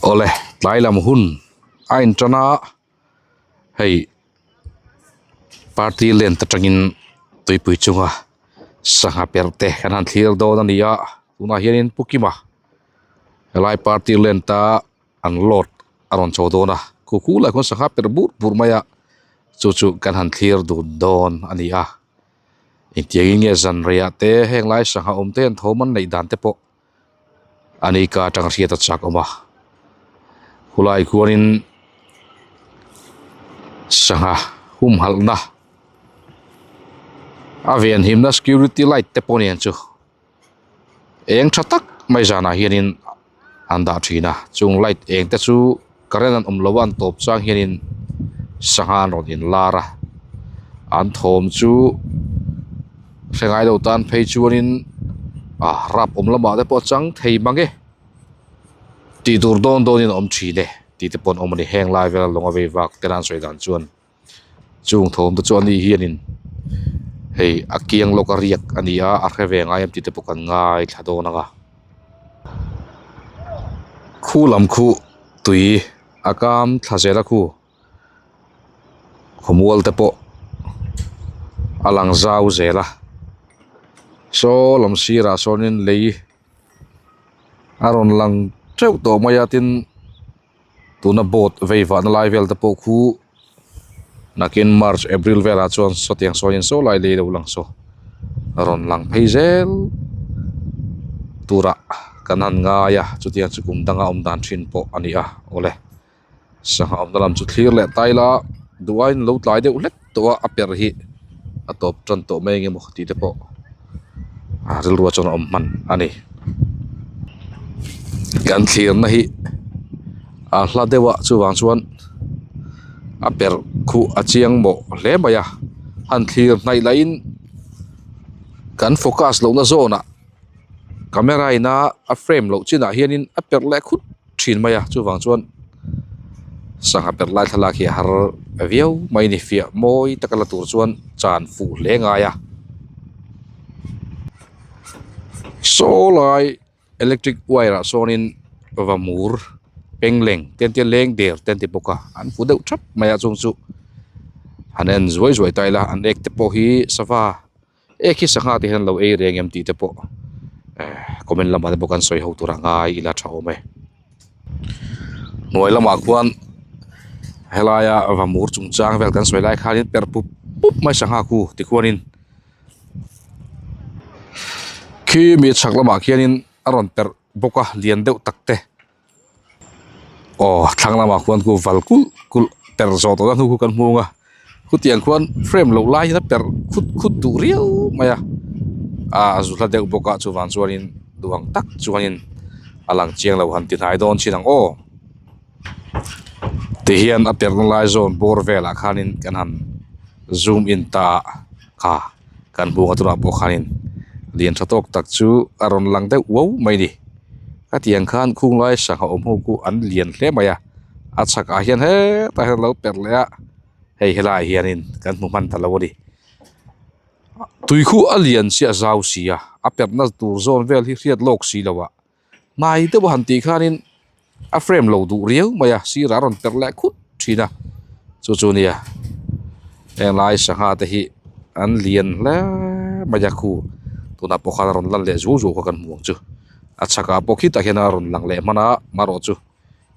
Awle tlai lam hun a in tan a hei party lent atangin tuipui chunga sangha perh te kan han thlir dawn a ni a tunah hianin pu kima helai party lent a an load a rawn chho dawn a khu khu lai khuan sangha perh bur bur mai a chu chu kan han thlir dun dawn a ni a engtiangin nge zan reiah te heng lai sangha awm te an thawm an neih dan te pawh. Ani ka atanga hriat a chak awm a khulai khuanin sangha humhalhna a venhimna security light te pawh nen chu eng tha tak mai zanah hianin an dah thin a chung light eng te chu current an awm lo a an tawp chang hianin sangha an rawn inlar a an thawm chu hre ngai lo tan phei chuanin ah rap awm lamah te pawh a chang thei mang e tih tur dawn dawnin a awm thin e tih te pawh an awm a ni heng lai vela lawng a vei vak te nan sawi dan chuan chung thawm te chu a ni hianin hei a kiang lawk a riak a ni a a hre ve ngai em tih te pawh kan ngaithla dawn ang a khu lam khu tui a kam thla zel a khu khawmual te pawh a lang zau zel a saw lam sirah sawnin lei a rawn lang teuh tawh mai a tin. Tuna boat vei vahna lai vel te pawh khu nakin march april velah chuan sawtiang sawiin saw lai lei lo lang saw a rawn lang phei zel turah kan han ngai a chutiang chu kum danga awm dan thin pawh a ni a awle sangha awmna lam chu thlir leh ta ila duh aiin lo tlai deuh hlek tawh a a perh hi a tawp tan tawh mai eng emaw tih te pawh a rilru ah chuan a awm hman a ni kan thlirna hi a hla deuh a chuvang chuan a perh khuh a chiang mawh hle mai a han thlir hnaih lah in kan focus lohna zawnah camera in a a frame loh chinah hianin a perh leh khut thin mai a chuvang chuan sangha perh lai thlalak hi a har viau mai a ni fiah mawi taka la tur chuan chan fuh hle ngai a saw lai electric wire ah sawnin vamur pengleng te an tia leng der te an ti bawk a an fu deuh thap mai a chung chu han en zuai zuai ta ila an ek te pawh hi sava. Ek hi sangha te hian an lo ei reng em tih te pawh eh comment lamah te pawh kan sawi ho tur a ngai ila tha awm e. Hnuai lamah khuan helaia vamur chungchang vel kan sawi lai khanin per pup pup mai sangha khu tikhuanin khi mi chhak lamah khianin a rawn perh bawk a lian deuh tak te. Aw thlang lamah khuan khu val kulh kulh per zawh tawh na hnu khu kan hmung a khutiang khuan frame loh lai hian a per khut khut duh riau mai a ah a zu hla deuh bawk a chuvang chuanin duh ang tak chuanin a lang chiang lo han ti hnai dawn chin ang aw tihian a perna lai zawn bawr velah khanin kan han zoom in ta a kha kan hmuh a tunah pawh khanin lian tha tawk tak chu a rawn lang deuh uau mai a ni. Hetiang khan khung lai sangha awm ho khu an lian hle mai a a chhakah hian hetah hian a lo perh leh a hei helaiah hianin kan hmu hman ta lo a ni tui khu a lian chiah a zau si a a perhna tur zawn vel hi hriat lawk si lo a hnai deuh a han tih khanin a frame lo duh riau mai a sirah a rawn perh leh khut thin a chu chu nia henglai sangha te hi an lian hle mai a khu tunah pawh khan a rawn lan leh zuau zuau kha kan hmu ang chu. A chhakah pawh khitah hian a rawn lang leh hman a marawh chu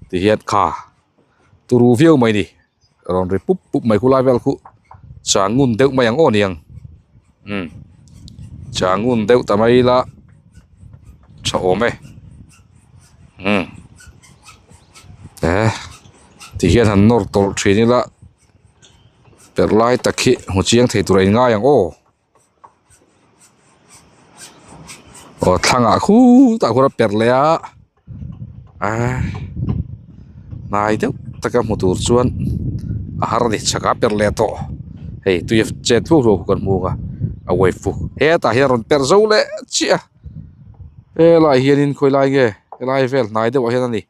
tihian kha turu viau mai ni rawn ri pup pup mai khulai vel khu chang ngun deuh mai ang aw niang umm chang ngun deuh ta mai ila tha awm e umm eh tihian han nawr tawlh thin ila perh lai tak hi hmu chiang thei tur a inngai ang aw. Aw thlangah khutah khuan a perh leh a ah hnai deuh taka hmu tur chuan a har a ni chhakah a perh leh tawh hei tui a chet hluah hluah kan hmu ang a a wave chu hetah hian a rawn perh zo leh chiah a helaiah hianin khawilai nge helai vel hnai deuhah hian a ni.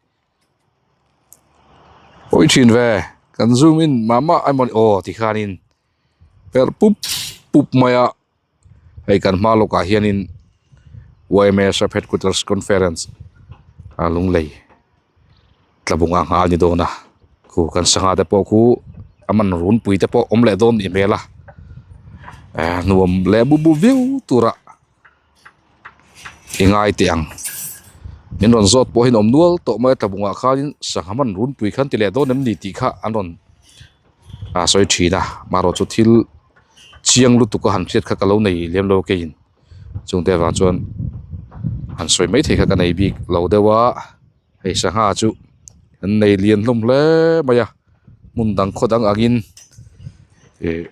Pawi thin ve kan zoom in mah mah emaw ni aw tikhanin perh pup pup mai a hei kan hma lawkah hianin yma sub headquarters conference a lunglei. Tlabunga nghal ni dawn a khu kan sangha te pawh khu a man runpui te pawh awm leh dawn nih hmel a eh nuam leh bu bu viau tura i ngai teh ang min rawn zawt pawh hi an awm nual tawh mai a tlabungah khanin sangha man runpui khan ti leh dawn em ni tih kha an rawn a sawi thin a marawh chu thil chiang lutuk a han hriat kha ka lo nei lem lo keiin. Chungte avang chuan han sawi maithei kha ka nei bik lo deuh a hei sangha chu an nei lian hlawm hle mai a hmun dang khaw dang angin ih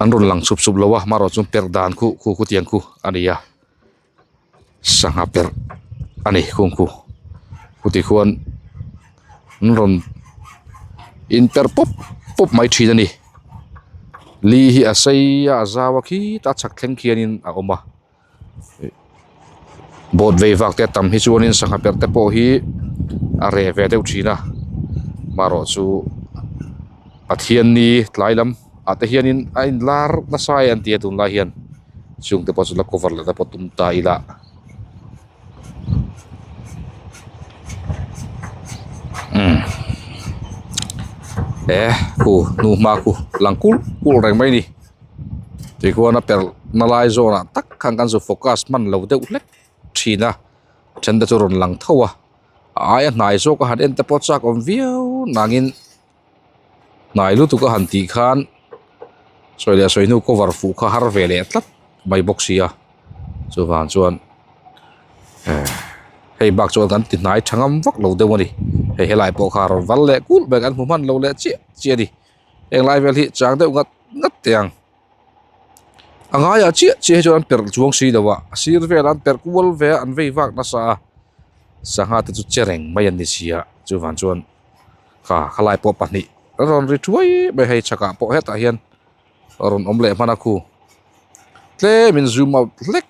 an rawn lang sup sup lo a amaherawh chu perh dan khu khu khutiang khu a ni a sangha perh a ni khung khu chuti khuan an rawn inperh pawp pawp mai thin a ni. Li hi a sei a a zau a khitah a chhak thleng khianin a awm a boat vei vak te a tam hi chuanin sangha perh te pawh hi a reh ve deuh thin a marawh chu Pathianni tlai lam ah te hianin a inlar nasa e an ti a tunlai hian chung te pawh chu la cover leh te pawh tum ta ila. Umm e khu hnuhma khu lang kulh kulh reng mai a ni tikhuan a perh na lai zawnah tak khan kan zu focus hman lo deuh hlek thin a then te chu rawn lang tho a a aia hnai zawk a han en te pawh chak awm viau nangin hnai lutuk a han tih khan sawi leh sawi hnu cover fuh kha har ve leh tlat mai bawk si a chuvang chuan eh hei bak chuan kan ti hnai tha ngam vak lo deuh a ni hei helai pawh kha a rawn val leh kulh mai kan hmu hman lo leh chiah chiah a ni heng lai vel hi chang deuh ngat ngat teh ang a ngaiah chiah chiah hi chuan an perh chuang si lo a a sir velah an perh kual ve a an vei vak nasa a sangha te chu che reng mai an ni si a chuvang chuan. Kha khalai pawh pahnih a rawn ri thuai mai hei chhakah pawh hetah hian a rawn awm leh hman a khu tlem in zoom out hlek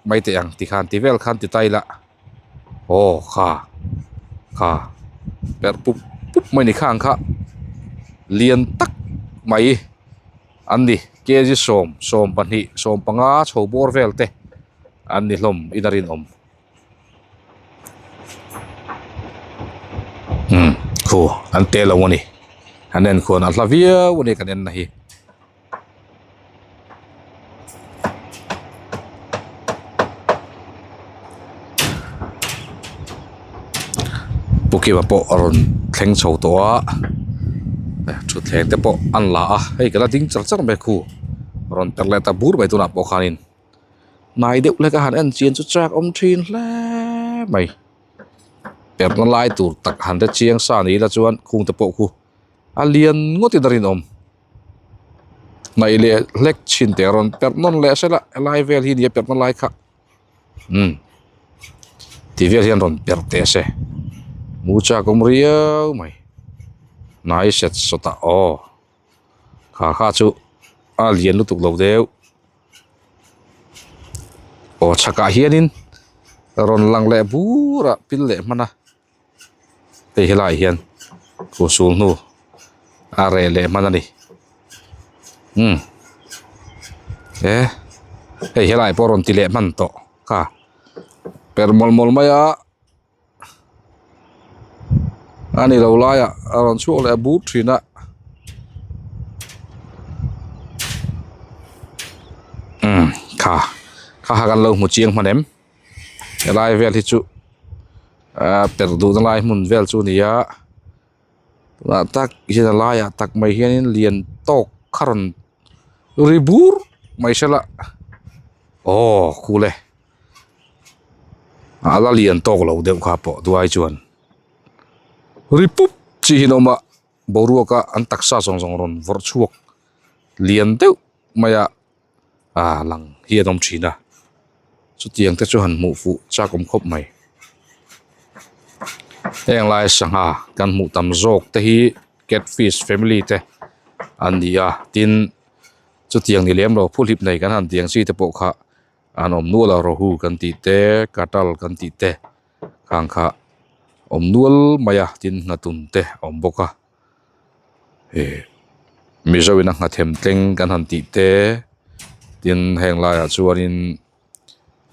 mai teh ang tikhan ti vel khan ti ta ila aw kha kha perh pup pup mai ni khang kha lian tak mai an ni kg sawm sawmpahnih sawmpanga chho bawr vel te an ni hlawm in a rinawm. Umm khu an te lo a ni an en khuan a hla viau a ni kan en na hi. Pu Kima pawh a rawn thleng chho tawh a thutthleng te pawh an la a hei ka la ding char char mai khu rawn per leh ta bur mai tunah pawh khanin. Hnai deuh hlek a han en chian chu chak awm thin hle mai perhna lai tur tak han hre chiang sa ni ila chuan khung te pawh khu a lian ngawt in a rinawm hnaih leh hlek chhin teh a rawn perh nawn leh sela helai vel hi nia perhna lai kha umm ti vel hian rawn perh teh se mu chak awm riau mai hnai set sawt ah aw kha kha chu a lian lutuk lo deuh. Aw chhakah hianin rawn lang leh bur a pil leh hman a hei helaiah hian khu sul hnu a reh leh hman a ni umm e hei helaiah pawh a rawn ti leh hman tawh kha per mawlh mawlh mai a. A ni lo laiah a rawn chhuak leh a bur thin a umm kha kha kha kan lo hmu chiang hman em helai vel hi chu ahh perh duhna lai hmun vel chu a ni a tunah tak hian a laiah tak mai hianin lian tawk kha rawn ri bur mai se la aw khu le. A la lian tawk lo deuh kha pawh duai chuan ri pup chi hi an awm a boruak a an taksa zawng zawng rawn vawrh chhuak lian deuh mai a ah lang hi an awm thin a chutiang te chu han hmuh fuh chak awm khawp mai heng lai sangha kan hmuh tam zawk te hi catfish family te an ni a tin chutiang ni lem lo phuhlip nei kan han tih ang chi te pawh kha. An awm nual a rohu kan tih te katal kan tih te khang kha awm nual mai a tin nghatun te a awm bawk a ih mizo in a nghathem tleng kan han tih te tin heng laiah chuanin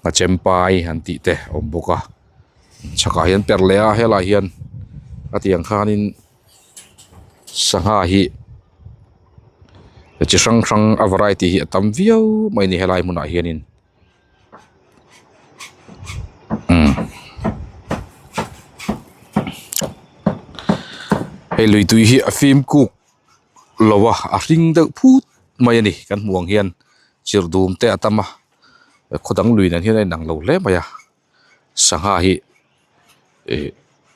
nghachempai an tih te a awm bawk a chhakah hian perh leh a helaiah hian. A tiang khanin sangha hi chi hrang hrang a variety hi a tam viau mai a ni helai hmunah hianin umm hei lui tui hi a fim kuk lo a a hring deuh phut mai a ni kan hmuh ang hian chirh dum te a tam a khaw dang lui nen hian a inang lo hle mai a. Sangha hi ih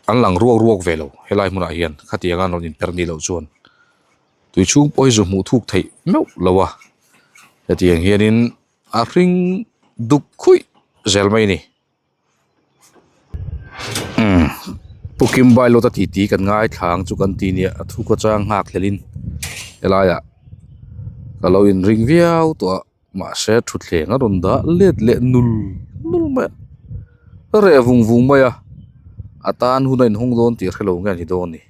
an lang ruak ruak ve lo helai hmunah hian khatiang a an rawn inper nih loh chuan tui chhung pawh hi zu hmuh thuk theih meuh lo a hetiang hianin a hring duk khuih zel mai a ni umm Pu Kimbailawta titi kan ngaithla ang chu kan ti nia a thu khaw chang nghak thlelin helaiah ka lo inring viau tawh a. Mahse thutthleng a rawn dah let leh nul nul mai a, reh vung vung mai a, a tan hun a inhawng dawn tih a hrelo nge a ni dawn ni,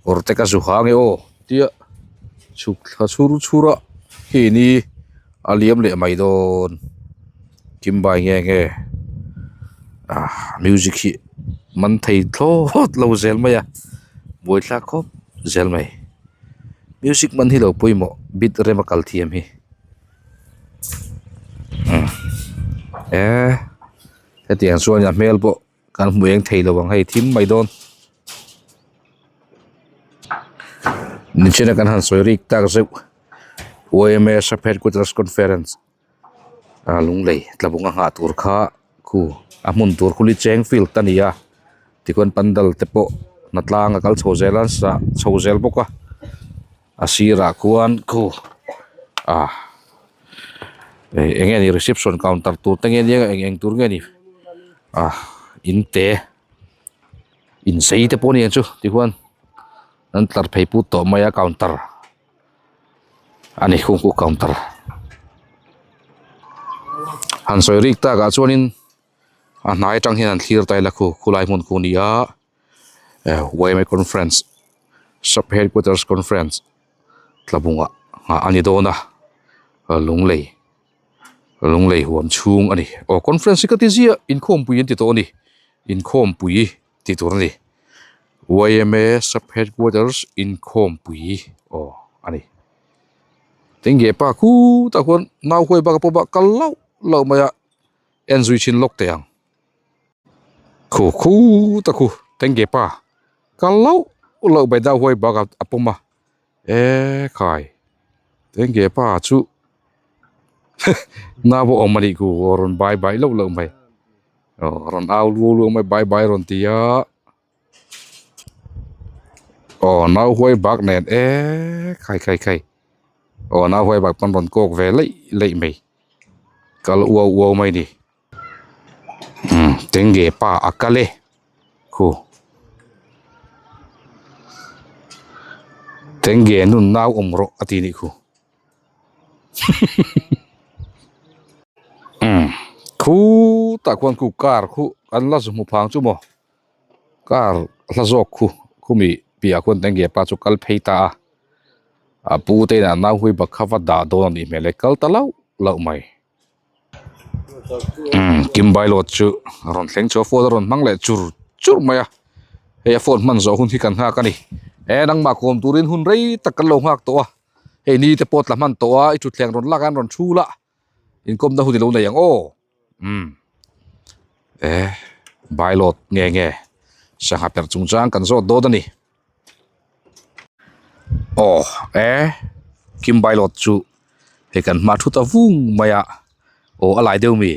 kawr te ka zu ha nge aw tia chhuk thla chhur chhur a hei ni a liam leh mai dawn Kimbai nge nge ah music hi man thei thlawt lo zel mai a buaithlak khawp zel mai. Music man hi lo pawimawh beat rem a kal thiam hi umm eh hetiang chuan a hmel pawh kan hmu eng thei lo ang hei thim mai dawn nichina kan han sawi rik tak zeuh yma sub headquarters conference a lunglei tlabung a nghah tur kha khu a hmun tur khu li cheng field a ni a tikhuan pandal te pawh hnatlang a kal chho zel a sah chho zel bawk a a sirah khuan khu ah eng enge ni reception counter tur te nge nia eng eng tur nge ni ah in te in sei te pawh a ni ang chu tikhuan an tlar phei put tawh mai a counter. A ni khung khu counter han sawi rik tak ah chuanin a hnai atang hian an thlir ta ila khu khulai hmun khu a ni a eh yma conference sub headquarters conference tlabung ah nghah a ni dawn a lunglei lunglei huam chhung a ni aw conference hi ka ti ziah inkhawmpui an ti tawh a ni inkhawmpui. Tih tur a ni. Yma Sub Headquarters inkhawmpui aw a ni. Tengge pa khutah khuan nau huai bak a pawm a kal lauh lauh mai a en zui thin lawk teh ang. Khu khutah khu Tengge pa kal lauh lauh mai nau huai bak a pawm a e khai Tengge pa chu nau pawh awm a nih khu aw rawn bai bai lauh lauh mai. Aw rawn au luau luau mai bye bye rawn ti a aw nau huai bak nen eee khai khai khai aw nau huai bak pawn rawn kawk ve leih leih mai kal uau uau mai ni umm tengge pa a kal e khu tengge nun nau awm rawh a ti nih khu. Umm khutah khuan khu car khu an la zu hmu phang chu maw car hla zawk khu khumi piahah khuan tengge pa chu kal phei ta a a pu te inah nau hui bak kha va dah dawn a nih hmel e kal ta lauh lauh mai umm kimbailawt chu a rawn thleng chu a phone a rawn hmang leh chur chur mai a hei a phone hman zawh hun hi kan nghak a ni e nangmah kawm turin hun rei tak kan lo nghak tawh a. Hei ni te pawh tla hman tawh a i thutthleng rawn lak a an rawn chhul a inkawmna hun i lo nei ang aw umm e bailawt nge nge sangha perh chungchang kan zawt dawn a ni aw e kim bailawt chu hei kan hma thu ta vung mai a aw a lai deuh mi.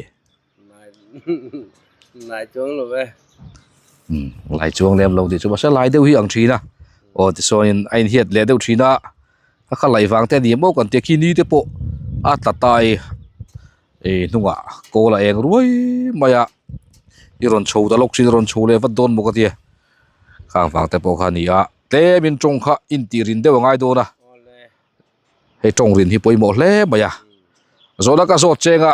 Lai chuang lo ve. Umm lai chuang lem lo tih chu mahse lai deuh hi ang thin a aw tichuanin a inhiat leh deuh thin a a kha laih vang te a ni maw kan tia khi ni te pawh a tla ta i ih hnungah kawl a eng ruai mai a i rawn chho ta lawk thin a rawn chho leh vat dawn maw ka tia khang vang te pawh kha a ni a tlemin tawng kha intih rin deuh a ngai dawn a hei tawng rin hi pawimawh hle mai a zawhna ka zawt cheng a.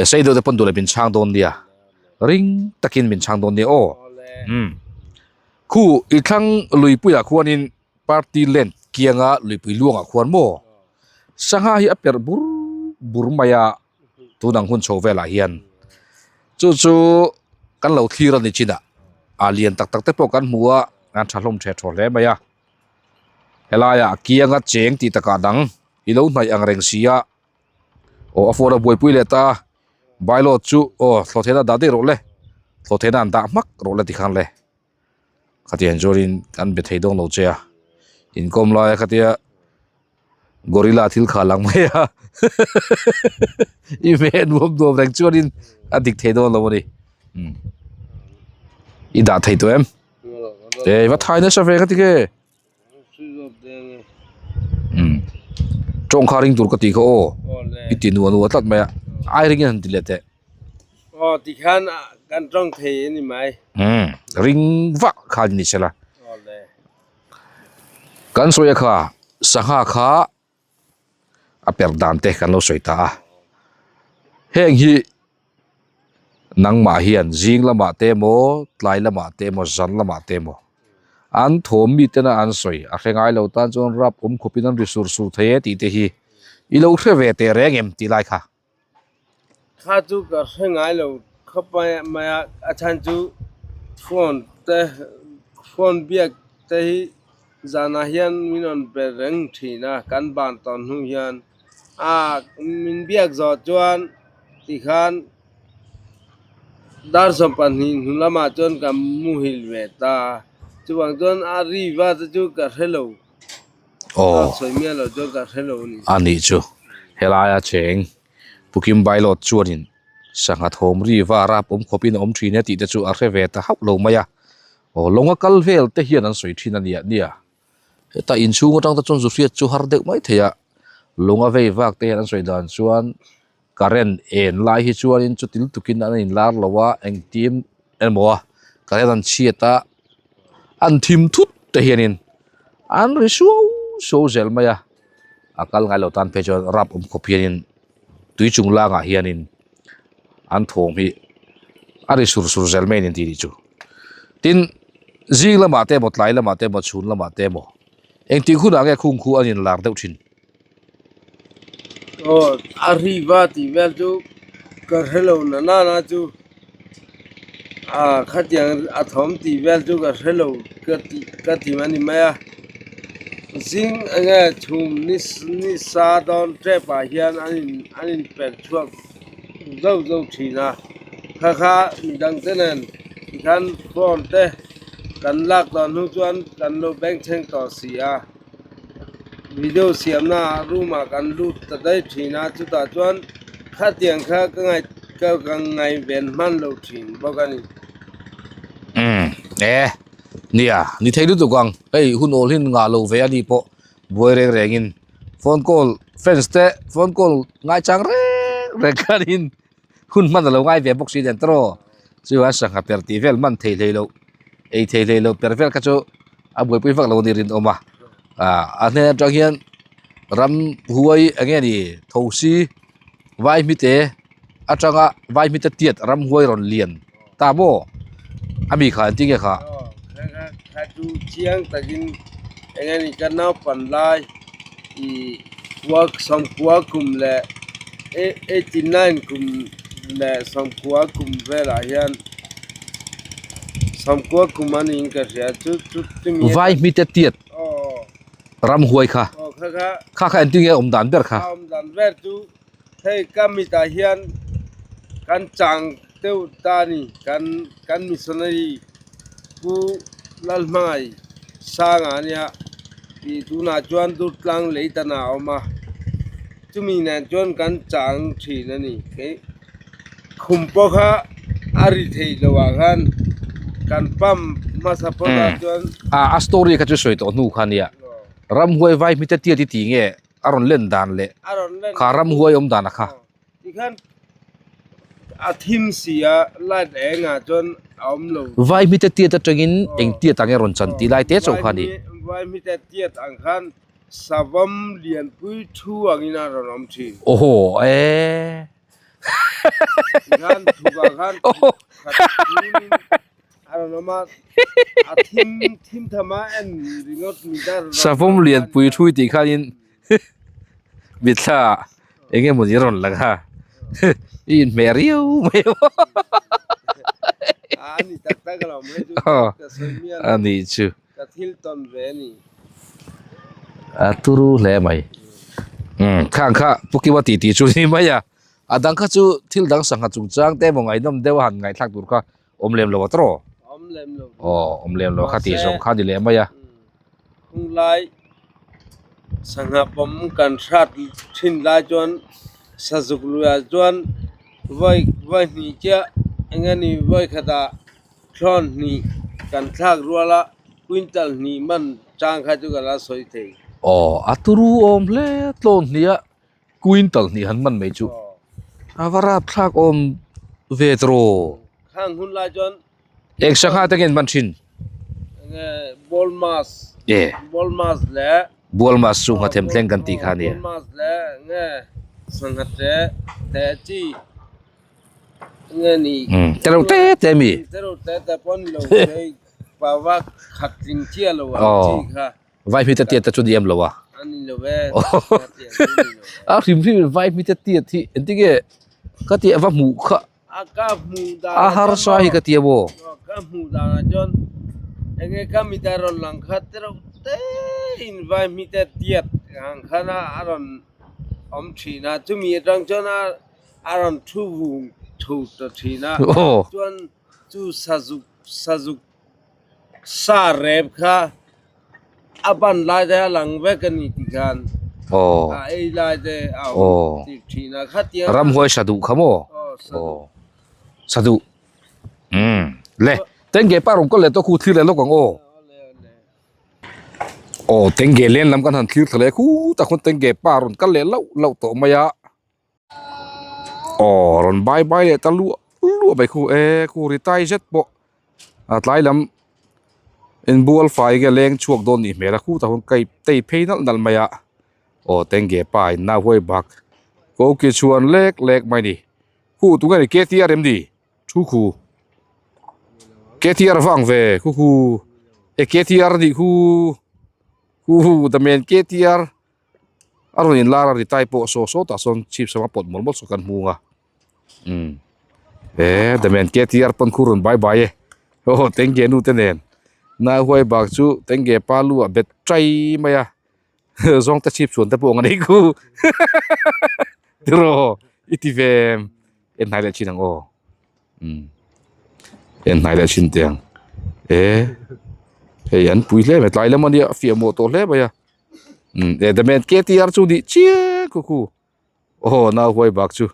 E sei deuh te pawn duh leh min chhang dawn nia ring takin min chhang dawn nia aw umm khu i thlang luipuiah khuanin party land kianga luipui luangah khuan maw sangha hi a perh bur bur mai a tun ang hun chho velah hian chu chu kan lo thlir a ni chin ah. A lian tak tak te pawh kan hmu a an tha hlawm the thaw hle mai a helaiah kianga cheng tih takah dang i lo hnaih ang reng si a aw a phone a buaipui leh ta a bylot chu aw thlawhtheihna dah daih rawh le thlawhtheihna an dah hmak rawh le tikhan le khatiang chuanin kan be thei dawn lo che a inkawm laia khatia gorilla thil kha lang mai a i hmeh nuam nuam reng chuanin a dik thei dawn lo a ni umm i dah thei tawh em e va thai nasa ve ka ti nge umm tawng kha ring tur ka tih kha aw i ti nuah nuah tlat mai a ai ring in han ti leh teh. Aw tikhan kan tawng thei a ni mai. Umm ring vak khan ni sela. Kan sawi a kha sangha kha a per dan te kan lo sawi ta a heng hi nangmah hian zing lamah te emaw tlai lamah te emaw zan lamah te emaw an thawm mi tena an sawi a hre ngai lo tan chuan rap awm khawpin an ri sur sur thei e tih te hi i lo hre ve teh reng em tih lai kha. Kha chu ka hre ngai lo khawp mai a, a chhan chu phone te phone biak te hi zanah hian min rawn pe reng thin a kan ban tawh hnu hian a min biak zawh chuan tikhan dar 12 hnu lamah chuan ka muhil ve ta a chuvang chuan a ri va te chu ka hre lo. Aw a nih chu helaia cheng Pu Kim Bailawt chuanin sangha thawm ri va rap awm khawpin a awm thin e tih te chu a hre ve ta hauh lo mai a aw lawnga kal vel te hian an sawi thin a nia nia heta inchhung atang te chuan zu hriat chu har deuh mai thei a lawnga vei vak te hian an sawi dan chuan current en lai hi chuanin chuti lutukin an inlar lo a engtin emaw a current an chhiat a an thim thut te hianin an ri suau suau zel mai a a kal ngai lo tan phei chuan rap awm khawp hianin tui chung langah hianin an thawm hi a ri sur sur zel mai a ni tih chu tin zing lamah te emaw tlai lamah te emaw chhun lamah te emaw engtik hunah nge khung khu an inlar deuh thin. Aw a ri va tih vel chu ka hre lo na nana chu ah khatiang a thawm tih vel chu ka hre lo ka tih ka ti a ni mai a zing enge chhum ni ni sa dawn tep ah hian an in an in per chhuak zauh zauh thin a kha kha midang te nen tikhan phone te kan lak tawh hnu chuan kan lo bengchheng tawh si a. Video siamna room ah kan lut ta daih thin a chutah chuan khatiang kha ka ngaih ka ka ngaihven hman lo thin bawk a ni. Umm e nia ni thei lutuk ang hei hun awl hin ngah lo ve a ni pawh buai reng reng in phone call fans te phone call ngaichang reng reng khan in hun hman a lo ngai ve bawk si nen tawh chuan sangha per tih vel hman thei hlei loh ei thei hlei loh per vel kha chu a buaipui vak lo a ni rinawm a ah a hnen atang hian ram huai eng nge ni thosi vai hmite atanga vai hmite tiat ram huai rawn lian ta maw a mi kha engtin nge kha. Kha chu chiang takin eng nge ni ka naupan lai ih sawmkua kum leh 89 kum leh sawmkua kum velah hian sawmkua kum a niin ka hria chu chu chumi Vai hmite tiat ram huai kha kha kha engtin nge awm dan ber kha. A awm dan ber chu hei ka mitah hian kan chang deuh ta a ni kan kan missionary Pu Lalhmangai Sanga a nia tih tunah chuan Durtlang Leitan ah a awm a chumi nen chuan kan chang thin a ni kei khum pawh kha a ri theih loh ah khan kan pump hmasa phawt ah chuan A story kha chu sawi tawh hnu kha nia ramhuai vai hmite tiat i tih nge a rawn len dan leh kha ramhuai awm dan a kha. Tikhan a thim si a light eng ah chuan a awm lo. Vai hmite tiat atangin eng tiat ang nge rawn chan tih lai te chauh kha a ni. Vai hmite tiat ang khan savam lianpui thu angin a rawn awm thin. Awhaw e. Tikhan thukah khan khat tunin a rawn awm a, a thim thim tham a en ringawt mit a rawn. Savam lianpui thu i tih khanin Mitthla ah eng emawni a rawn lang a i inhmeh riau mai a. A ni tak tak alawm hei chu ka sawi miah lo. A nih chu. Ka thil tawn ve a ni. A turu hle mai. Umm khang kha Pu Kiwa tih tih chu ni mai a. A dang kha chu thil dang sangha chungchang te emaw ngaihnawm deuh a han ngaihthlak tur kha awm lem lo a tawrh aw. Awm lem lo. Aw awm lem lo kha tih zawng kha ni leh mai a. Khunglai sangha pawm kan hrat thin lai chuan sazuk luiah chuan vawi vawi hnih chiah eng nge ni vawi khatah thlawn hnih kan thlak rual a quintal hnih man chang kha chu ka la sawi thei. Aw a turu awm hle tlawn hnih a quintal hnih han man mai chu a va rapthlak awm ve tawh. Khang hun lai chuan Eng sangha te nge an hman thin? Enge ball mass. E. Ball mass le. Bual mass chu nghathem thleng kan tih kha nia. Ball mass le nge sangha te te chi nge ni. Um te reuh te te mi. Te reuh te te pawh ni lo thei pawa khat tling chiah lo ang chi kha. Vai hmite tiat te chu ni em lo a. A ni lo e. A hrim hrim in vai hmite tiat hi engtinge ka tih va hmuh kha. A ka hmuh dan A harsa hi ka ti a maw? Ka hmuh danah chuan enge ka mit a rawn lang khat reuh te in vai hmite tiat ang khan a rawn awm thin a, chumi atang chuan a rawn thu vung tho ta thin a, chuan chu sazuk sazuk sa rep kha a ban lai te a lang vek a ni tih khan a ei lai te a awm tir thin a khatiang Ramhuai sa duh kha maw? Aw sa duh umm le tengge pa rawn kawl leh tawh khu thlir leh lawk ang aw. Aw tengge len lam kan han thlir thla leh khutah khuan tengge pa rawn kal leh lauh lauh tawh mai a. Aw rawn bai bai leh ta luah luah mai khu e khu ri tai zet pawh a tlai lam inbual fai nge leng chhuak dawn nih hmel a khutah khuan kai tei phei nalh nalh mai a aw tengge pa in nau huai bak ko ki chhuan lek lek mai ni khu tunge ni ktr em ni thu khu ktr vang ve khu khu e ktr nih khu khu damen ktr. A rawn in lar a ri tai pawh saw saw tah sawn chhip sama pawt mawlh mawlh saw kan hmu ang a umm he damian ktr pawn khu rawn bai bai e aw tengge nu te nen nai huai bak chu tengge pa lu ah bet tai mai a zawng te chhip chhuan te pawh ang a nei khu tiraw i ti ve em en hnai leh thin ang aw umm en hnai leh thin teh ang e hei an pui hle mai tlai lam a nia a fiah mawh tawh hle mai a. Umm e damen ktr chu nih chiang khu khu aw nau huai bak chu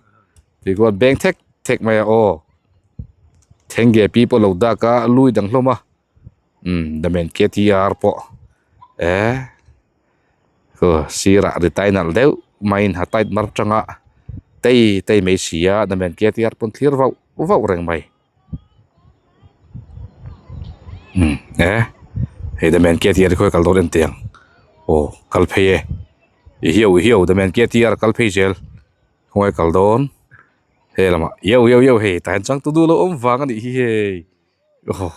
ti khuan beng thek thek mai a aw thenge pi pawh lo dak a lui dang hlawm a umm damen ktr pawh eh aw sirah ri tai nalh deuh maiin ha tight mar tanga tei tei mai si a damen ktr pawn thlir vauh vauh reng mai. Umm eh hei damian ktr hi khawi kal dawn em tih ang aw kal phei e i hiau i hiau damian ktr kal phei zel khawngaih kal dawn he lamah iau iau iau hei tah hian changtu nu lo awm vang a nih hi hei aw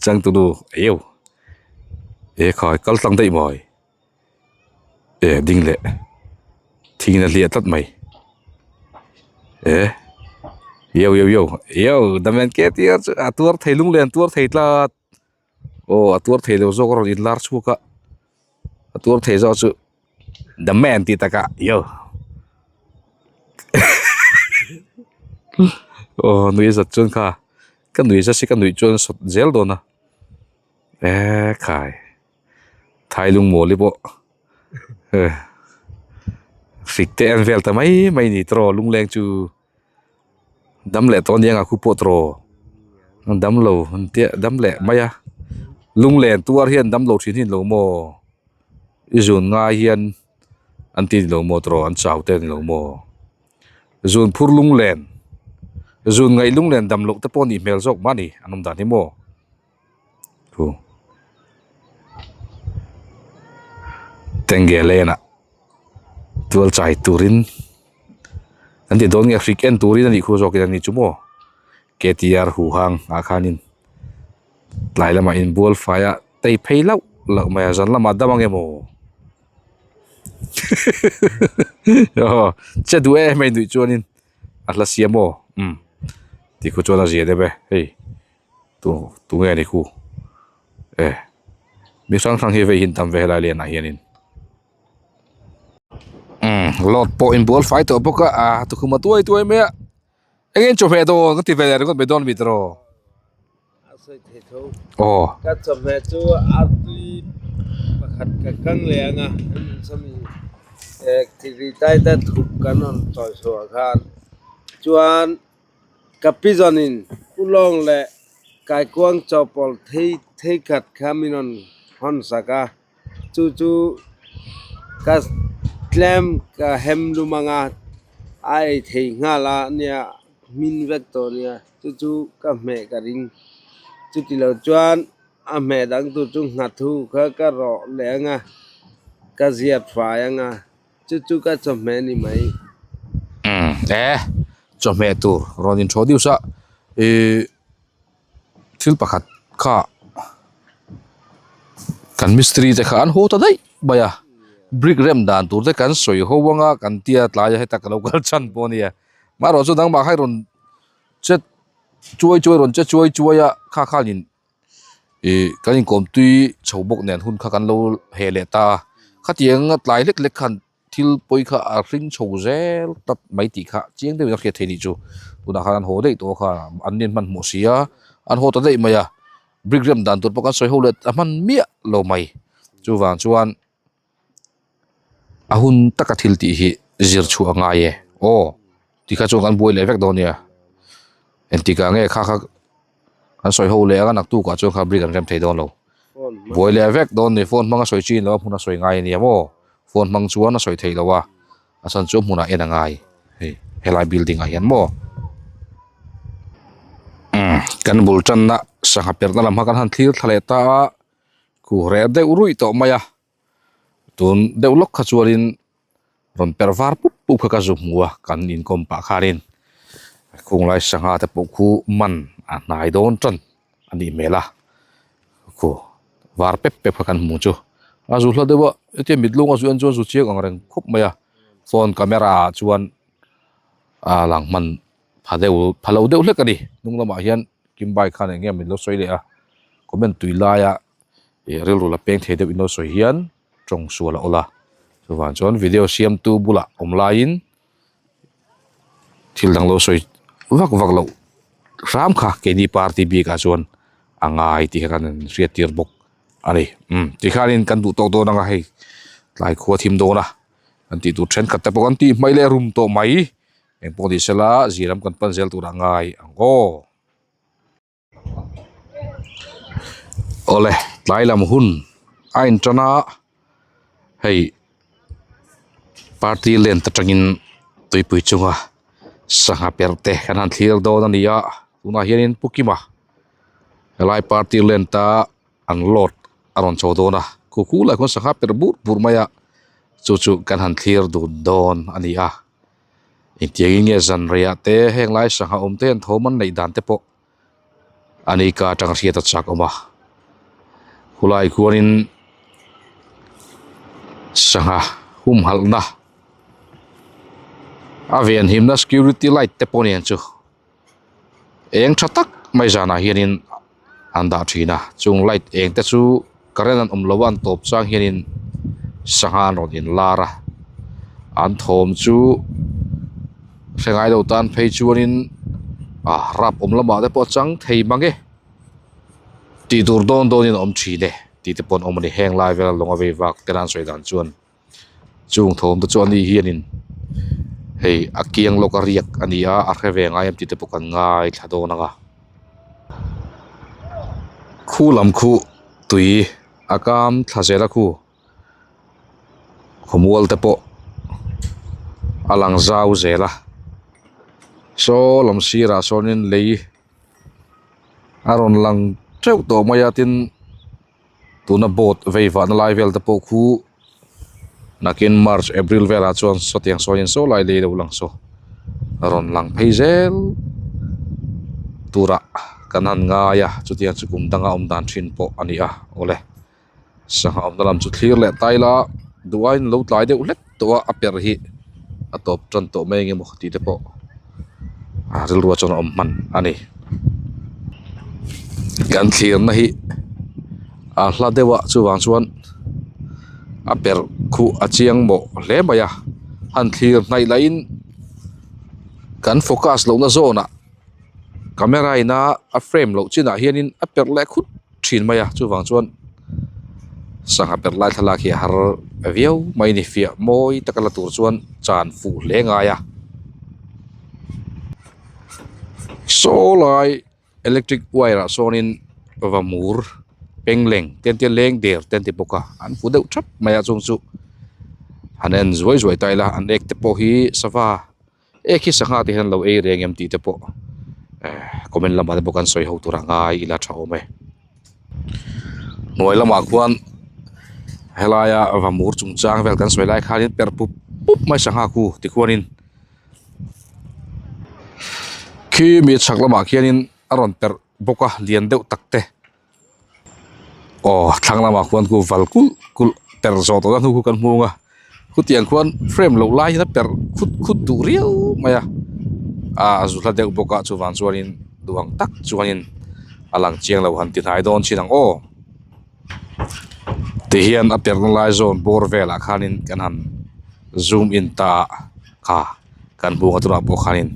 changtu nu iau e khai kal tlang daih mawi e ding leh thing in a hliah tlat mai e yo yo yo yo damian ke tia chu a tuar thei lung len tuar thei tlat aw a tuar thei lo zawk a rawn in lar chhuak a a tuar thei zawk chu the man tih takah yo aw nuih zat chuan kha ka nuih zat si ka nuih chuan sawt zel dawn a e khai. Thai lungmawl hi pawh hrik te en vel ta mai mai ni tawh lungleng chu dam leh tawh aniang a khu pawh tawh dam lo an tia dam leh mai a lunglen tuar hian dam lo thin hi an lo maw i zun ngai hian an ti ni lo maw tawh an chau te ni lo maw zun phur lunglen zun ngaih lunglen dam loh te pawh a nih hmel zawk mah a ni an awm dan hi maw. Thu Tengge lane ah tual chai turin an ti dawn nge hrik en turin a nih khu zawkin a ni chu maw ktr huhang ah khanin tlai lamah inbual fai a tei phei lauh lauh mai a zan lamah dam ang emaw aw che duh em em a nuih chuanin a hla siam aw umm. Tikhu chuan a zia deuh e hei tu tunge ni khu e mi hrang hrang hi vei hi an tam ve helai lianah hianin umm load pawh inbual fai tawh bawk a ah tukhum a tuai tuai mai a eng nge chawhmeh dawn ka ti ve leh ringawt mai dawn a mi tiraw A sawi thei tho aw ka chawhmeh chu a tui pakhat ka kang leh ang a sawmi eh thiri tai te thup kan rawn chawi chhuah khan chuan. Ka pi zawnin ulawng leh kaikuang chawhpawlh thei theikhat kha min rawn hawn sak a, chu chu ka tlem ka hem lum ang a, a ei thei nghal a nia hmin vek tawh nia chu chu ka hmeh ka ring. Chuti lo chuan a hmeh dang tur chu nghathu kha ka rawh leh ang a, ka ziat fai ang a. Chu chu ka chawhmeh ni mai. Umm e chawhmeh tur rawn introduce a ihh thil pakhat kha kan mistiri te kha an haw ta daih mai a brick rem dan tur te kan sawi ho anga kan tia tlai a heta ka lo kal chhan pawh a nia amaherawh chu dangmah kha i rawn che chuai chuai rawn che chuai chuai a kha khanin. Ih kan inkawm tui chho bawk nen hun kha kan lo heh leh ta a khatiang a tlai hlek hlek khan thil pawi kha a hring chho zel tlat mai tih kha chiang deuhin a hriat theih nih chu tunah khan an haw daih tawh a kha an nen hmanhmawh si a an haw ta daih mai a brick rem dan tur pawh kan sawi ho leh a hman miah lo mai chuvang chuan. A hun taka thil tih hi zir chhuah a ngai e aw tikha chuan kan buai leh vek dawn nia engtikah nge kha kha kan sawi ho leh anga naktuk ah chuan kha brick an rem thei dawn lo buai leh vek dawn ni phone hmanga sawi chin lo a hmun a sawi ngai ania maw phone hmang chuan a sawi theih loh a a chhan chu hmunah en a ngai hei helai building ah hian maw umm kan bul tanna sangha perhna lam kha kan han thlir thla leh ta a khu reh deuh ruih tawh mai a. Tun deuh lawk kha chuanin rawn per var pup pup kha ka zu hmu a kan inkawm pah khanin khunglai sangha te pawh khu man a hnai dawn tan a nih hmel a khu var pep pep kha kan hmu chu a zu hla deuh a hetia mit lung a zu en chuan zu chiang ang reng khawp mai a phone camera ah chuan a lang hman pha deuh pha lo deuh hlek a ni hnung lamah hian kim bike khan eng nge min lo sawi leh a comment tui laia. Ih rilru la peng thei deuh in lo sawi hian tawng sual a awlh a chuvang chuan video siamtu bulah awm laiin thil dang lo sawi vak vak loh hram kha keini party bikah chuan a ngai tih kha kan hriat tir bawk a ni umm tikhanin kan duh tawk dawn ang a hei tlai khua thim dawn a kan tih tur thenkhat te pawh kan tih hmaih leh rum tawh mai engpawh ni sela zir lam kan pan zel turah ngai ang aw. Awle tlai lam hun a in tan a hei party lane atangin tuipui chunga sangha perh te kan han thlir dawn a ni a tunah hianin pu kima helai party lane ta an load a rawn chho dawn a khu khu lai khuan sangha perh bur bur mai a chu chu kan han thlir dun dawn a ni a. Engtiangin nge zan reiah te heng lai sangha awm te an thawm an neih dan te pawh a ni ka atanga hriat a chak awm a khulai khuanin sangha humhalhna a venhimna security light te pawh nen chu eng tha tak mai zanah hianin an dah thin a chung light eng te chu current an awm lo a an tawp chang hianin sangha an rawn inlar a an thawm chu hre ngai lo tan phei chuanin ah rap awm lamah te pawh a chang thei mang e tih tur dawn dawnin a awm thin e tih te pawh an awm a ni heng lai vela lawng a vei vak te nan sawi dan chuan. Chung thawm te chu ani hianin hei a kiang lawk a riak a ni a a hre ve ngai em tih te pawh kan ngaithla dawn ang a khu lam khu tui a kam thla zel a khu khawmual te pawh a lang zau zel a saw lam sirah sawnin lei a rawn lang teuh tawh mai a tin. Tuna boat vei vahna lai vel te pawh khu nakin march april velah chuan sawtiang sawiin saw lai lei lo lang saw a rawn lang phei zel turah kan han ngai a chutiang chu kum danga awm dan thin pawh a ni a awle sangha awmna lam chu thlir leh ta ila duh aiin lo tlai deuh hlek tawh a a perh hi a tawp tan tawh mai eng emaw tih te pawh. A rilru ah chuan a awm hman a ni. Kan thlirna hi a hla deuh a chuvang chuan a perh khuh a chiang mawh hle mai a han thlir hnaih lah in kan focus lohna zawnah camera ina a frame loh chinah hianin a perh leh khut thin mai a chuvang chuan sangha perh lai thlalak hi a har viau mai a ni fiah mawi taka la tur chuan chan fuh hle ngai a saw lai electric wire ah sawnin va mur pengleng te an tia leng der te an ti bawk a an fu deuh thap mai a chung chu han en zuai zuai ta ila an ek te pawh hi sava. Ek hi sangha te hian an lo ei reng em tih te pawh eh comment lamah te pawh kan sawi ho tur a ngai ila tha awm e. Hnuai lamah khuan helaia vamur chungchang vel kan sawi lai khanin per pup pup mai sangha khu tikhuanin khi mi chhak lamah khianin a rawn perh bawk a lian deuh tak te. Aw thlang lamah khuan khu val kulh kulh per zawh tawh na hnu khu kan hmung a khutiang khuan frame loh lai hian a per khut khut duh riau mai a ah a zu hla deuh bawk a chuvang chuanin duh ang tak chuanin a lang chiang lo han ti hnai dawn chin ang aw tihian a perna lai zawn bawr velah khanin kan han zoom in ta a kha kan hmuh a tunah pawh khanin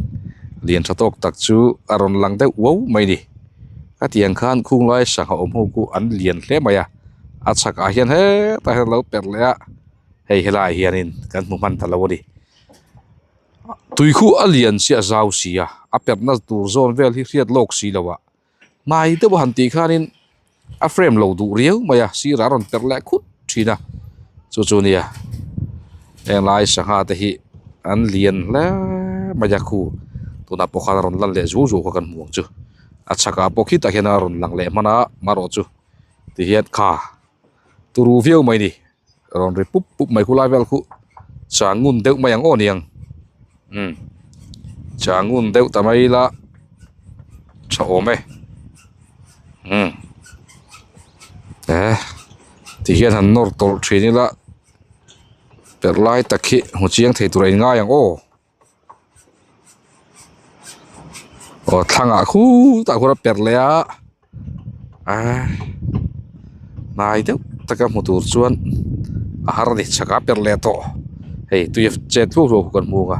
lian tha tawk tak chu a rawn lang deuh uau mai a ni. Ka tiang khan khung lai sangha awm ho khu an lian hle mai a a chhakah hian hetah hian a lo perh leh a hei helaiah hianin kan hmu hman ta lo a ni tui khu a lian si a zau si a a perhna tur zawn vel hi hriat lawk si lo a hnai deuh a han tih khanin a frame lo duh riau mai a sirah a rawn perh leh khut thin a chu chu nia henglai sangha te hi an lian hle mai a khu tunah pawh khan a rawn lan leh zuau zuau kha kan hmu ang chu. A chhakah pawh khitah hian a rawn lang leh hman a marawh chu tihian kha turu viau mai ni rawn ri pup pup mai khulai vel khu chang ngun deuh mai ang aw niang umm chang ngun deuh ta mai ila tha awm e umm eh tihian han nawr tawlh thin ila perh lai tak hi hmu chiang thei tur a inngai ang aw. Aw thlangah khutah khuan a perh leh a ah hnai deuh taka hmu tur chuan a har a ni chhakah a perh leh tawh hei tui a chet hluah hluah kan hmu ang a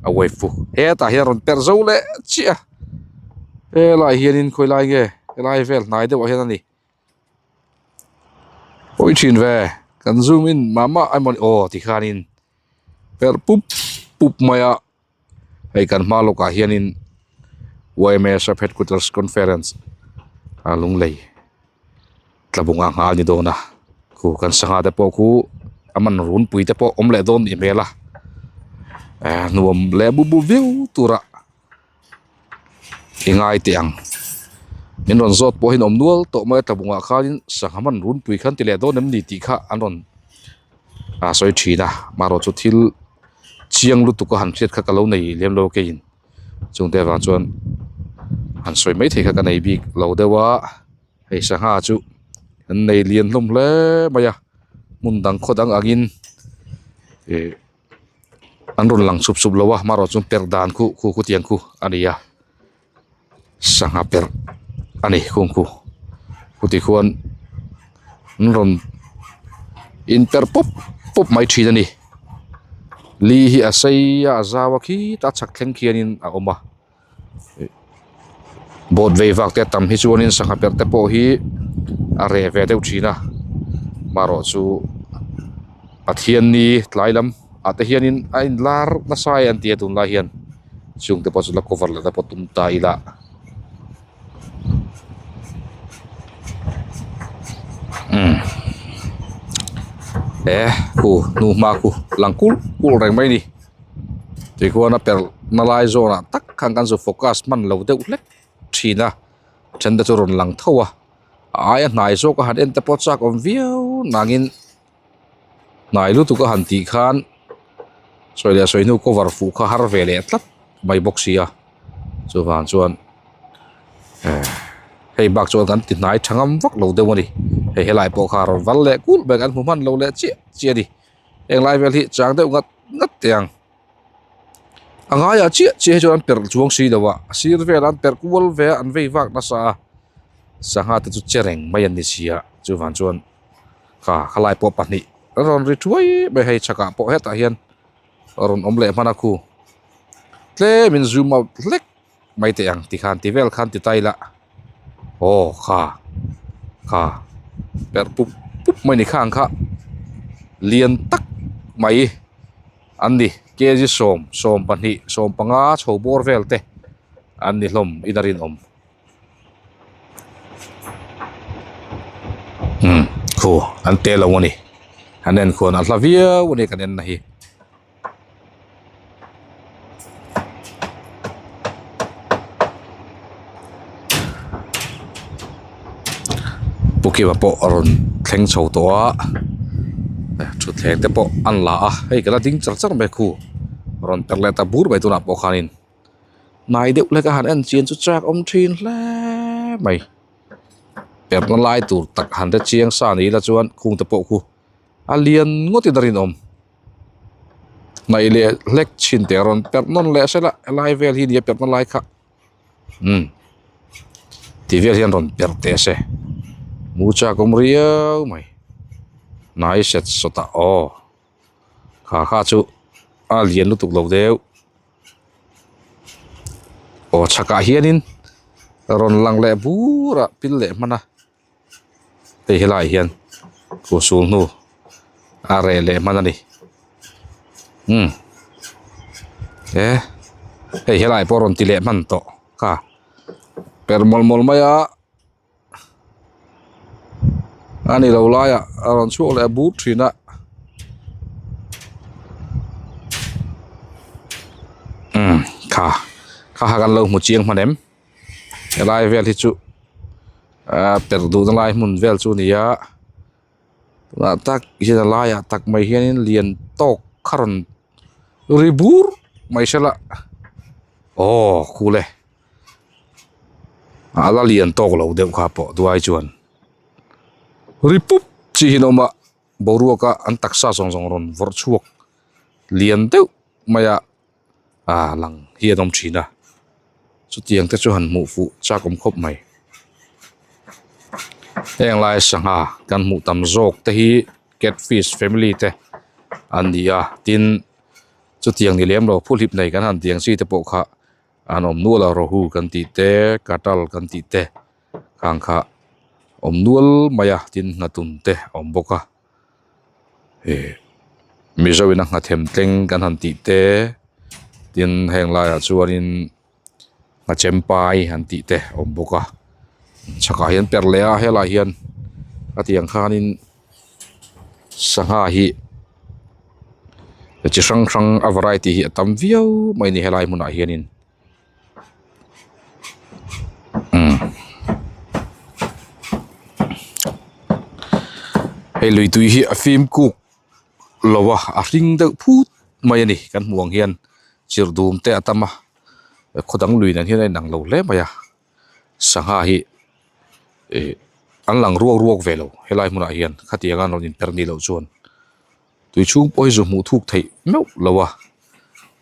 a wave chu hetah hian a rawn perh zo leh chiah a helaiah hianin khawilai nge helai vel hnai deuhah hian a ni. Pawi thin ve kan zoom in mah mah emaw ni aw tikhanin perh pup pup mai a hei kan hma lawkah hianin yma sub headquarters conference a lunglei tlabung a nghal a ni dawn a khu kan sangha te pawh khu a man runpui te pawh awm leh dawn nih hmel a eh nuam leh bup bup viau tur a. I ngai teh ang min rawn zawt pawh hian awm nual tawh mai a tlabungah khanin sangha man runpui khan ti leh dawn em ni tih kha an rawn ah sawi thin a marawh chu thil chiang lutuk a han hriat kha ka lo nei lem lo keiin chungte avang chuan han sawi mai thei kha ka nei bik lo deuh a hei sangha chu an nei lian hlawm hle mai a hmun dang khaw dang angin ih. An rawn lang sup sup lo a hmarawh chuan perh dan khu khu khu tiang khu a ni a sangha perh a ni khung khu khu ti khuan an rawn in perh pawp pawp mai thin a ni li hi a sei a a zau a khitah a chhak thleng khianin a awm a boat vei vak te a tam hi chuanin sangha perh te pawh hi a reh ve deuh thin a marawh chu Pathianni tlai lam ah te hianin a inlar nasa e an ti a tunlai hian chung te pawh chu la cover leh te pawh tum ta ila. Umm e khu hnuhma khu lang kulh kulh reng mai a ni. Tikhuan a perh na lai zawnah tak khan kan zu focus hman lo deuh hlek thin a then te chu rawn lang tho a a aia hnai zawk a han en te pawh chak awm viau nangin hnai lutuk a han tih khan sawi leh sawi hnu cover fuh kha har ve leh tlat mai bawk si a chuvang chuan eh hei bak chuan kan ti hnai tha ngam vak lo deuh a ni hei helai pawh kha a rawn val leh kulh mai kan hmu hman lo leh chiah chiah a ni. Heng lai vel hi chang deuh ngat ngat teh ang. A ngaiah chiah chiah hi chuan an perh chuang si lo a a sir velah an perh kual ve a an vei vak nasa a sangha te chu che reng mai an ni si a chuvang chuan kha khalai pawh pahnih a rawn ri thuai mai hei chhakah pawh hetah hian a rawn awm leh hman a khu tlem in zoom out hlek mai teh ang tikhan ti vel khan ti ta ila aw kha kha perh pup pup mai ni khang kha lian tak mai an ni kg sawm sawm pahnih sawm panga chho bawr vel te an ni hlawm in a rinawm umm khu an te lo a ni an en khuan a hla viau a ni kan en na hi. Pu Kima pawh a rawn thleng chho tawh a thutthleng te pawh an la a hei ka la ding char char mai khu rawn per leh ta bur mai tunah pawh khanin hnai deuh hlek a han en chian chu chak awm thin hle mai perhna lai tur tak han hre chiang sa ni ila chuan khung te pawh khu a lian ngawt in a rinawm. Hnaih leh hlek chhin teh a rawn perh nawn leh sela helai vel hi nia perhna lai kha umm ti vel hian rawn perh teh se mu chak awm riau mai hnai set sawt ah aw kha kha chu a lian lutuk lo deuh aw chhakah hianin rawn lang leh bur a pil leh hman a. Hei helaiah hian khuh sul hnu a reh leh hman a ni umm he hei helaiah pawh a rawn ti leh hman tawh kha per mawlh mawlh mai a a ni lo laiah a rawn chhuak leh bur thin a. Umm kha kha kha kan lo hmu chiang hman em. Helai vel hi chu ahh perh duhna lai hmun vel chu a ni a tunah tak hian a laiah tak mai hianin lian tawk kha rawn ri bur mai sela aw cool e a la lian tawk lo deuh kha pawh duai chuan ri pup chi hi an awm a boruaka an taksa zawng zawng rawn vawrh chhuak lian deuh mai a. ah lang hi an awm thin a chutiang te chu han hmuh fuh chak awm khawp mai heng lai sangha kan hmuh tam zawk te hi catfish family te an ni a tin chutiang ni lem lo phuhlip nei kan han tih ang chi te pawh kha an awm nual a rawhu kan tih te katal kan tih te khang kha awm nual mai a tin nghatun te a awm bawk a. Ih mizo in a nghathem tleng kan han tih te tin heng laiah chuanin nghachempai han tih te a awm bawk a chhakah hian perh leh a helaiah hian a tiang khanin sangha hi chi hrang hrang a variety hi a tam viau mai a ni helai hmunah hianin. Hei lui tui hi a fim kuk lo a a hring deuh phut mai a ni kan hmuh ang hian chirh dum te a tam a khaw dang lui nen hian a inang lo hle mai a sangha hi ih an lang ruak ruak ve lo helai hmunah hian khatiang a an rawn inper ni loh chuan. Tui chhung pawh hi zu hmuh thuk theih meuh lo a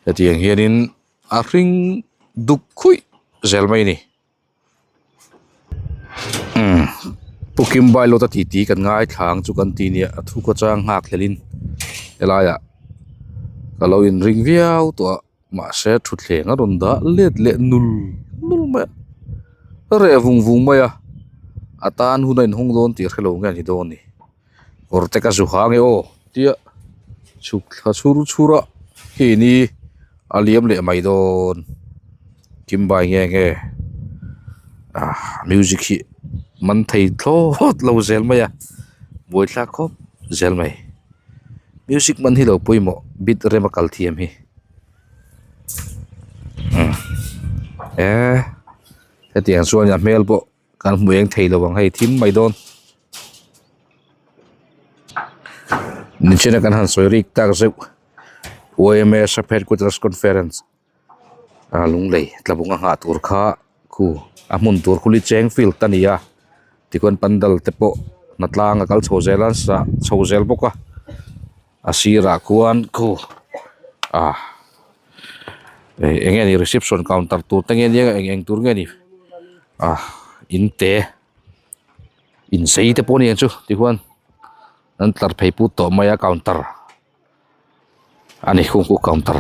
hetiang hianin a hring duk khuih zel mai a ni umm Pu Kimbailawta titi kan ngaithla ang chu kan ti nia a thu khaw chang nghak thlelin helaiah ka lo inring viau tawh a mahse thutthleng a rawn dah let leh nul nul mai a reh vung vung mai a a tan hun a inhawng dawn tih hrelo nge a ni dawn ni. Kawr te ka zu ha nge aw tia chhuk thla chhur chhur a khi ni a liam leh mai dawn kimbai nge nge ah music hi man thei thlawt lo zel mai a buaithlak khawp zel mai music man hi lo pawimawh bit rem a kal thiam hi umm eh hetiang chuan a hmel pawh. Kan hmu eng thei lo ang hei thim mai dawn. Nichina kan han sawi rik tak zeuh yma sub headquarters conference a lunglei tlabung a nghah tur kha khu a hmun tur khu li cheng field a ni a tikhuan pandal te pawh hnatlang a kal chho zel a sah chho zel bawk a a sirah khuan khu ah. Eng nge ni reception counter tur te nge nia eng eng tur nge ni ah in te in sei te pawh a ni ang chu tichuan an tlar phei put tawh mai a counter a ni khung khu counter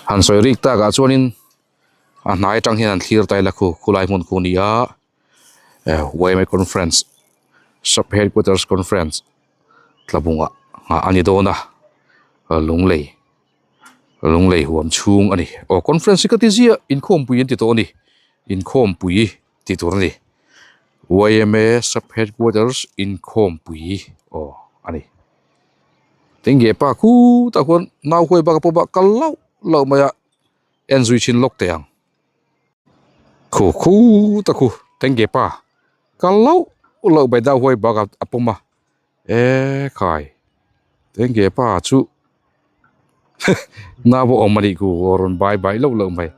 han sawi rik takah chuanin a hnai atang hian an thlir ta ila khu khulai hmun khu a ni a yma conference sub headquarters conference tlabungah nghah a ni dawn a lunglei lunglei huam chhung a ni aw conference hi ka ti ziah inkhawmpui an ti tawh a ni inkhawmpui tih tur a ni yma sub headquarters inkhawmpui aw a ni tinge pa khutah khuan nau huai bak a pawh kal lauh lauh mai a en zui thin lawk teh ang. Khu khut a khu tengge pa kal loh loh mai deuh huai bak a pawm a e khai tengge pa chu nau a awm a nih ku aw rawn bai bai loh loh mai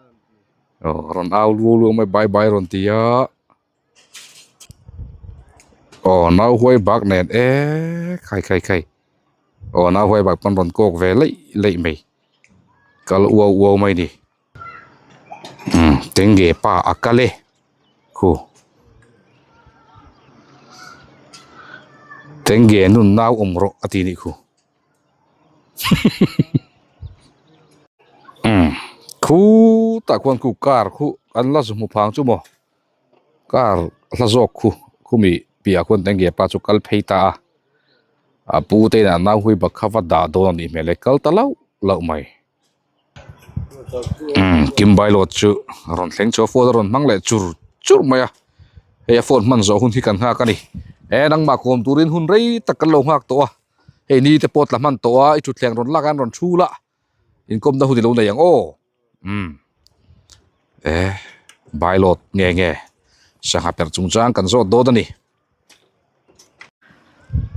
aw rawn au luau luau mai bai bai rawn ti a aw nau huai bak nen e khai khai khai aw nau huai bak pawn rawn kawk ve leih leih mai kal uau uau mai a ni. Umm tengge pa a kal e khu tengge nun nau awm rawh a ti nih khu umm khutah khuan khu car khu an la hmu phang chu maw car hla zawk khu khumi piah khuan tengge pa chu kal phei ta a a pu te inah nau hui bak kha va dah dawn a nih hmel e kal ta lauh lauh mai. Umm kim bailawt chu a rawn thleng chu a phone a rawn hmang leh chur chur mai a hei a phone hman zawh hun hi kan nghak a ni e nangmah kawm turin hun rei tak kan lo nghak tawh a hei ni te pawh tla hman tawh a i thutthleng rawn lak a an rawn chhul a inkawmna hun i lo nei ang aw umm e bailawt nge nge sangha perh chungchang kan zawt dawn a ni.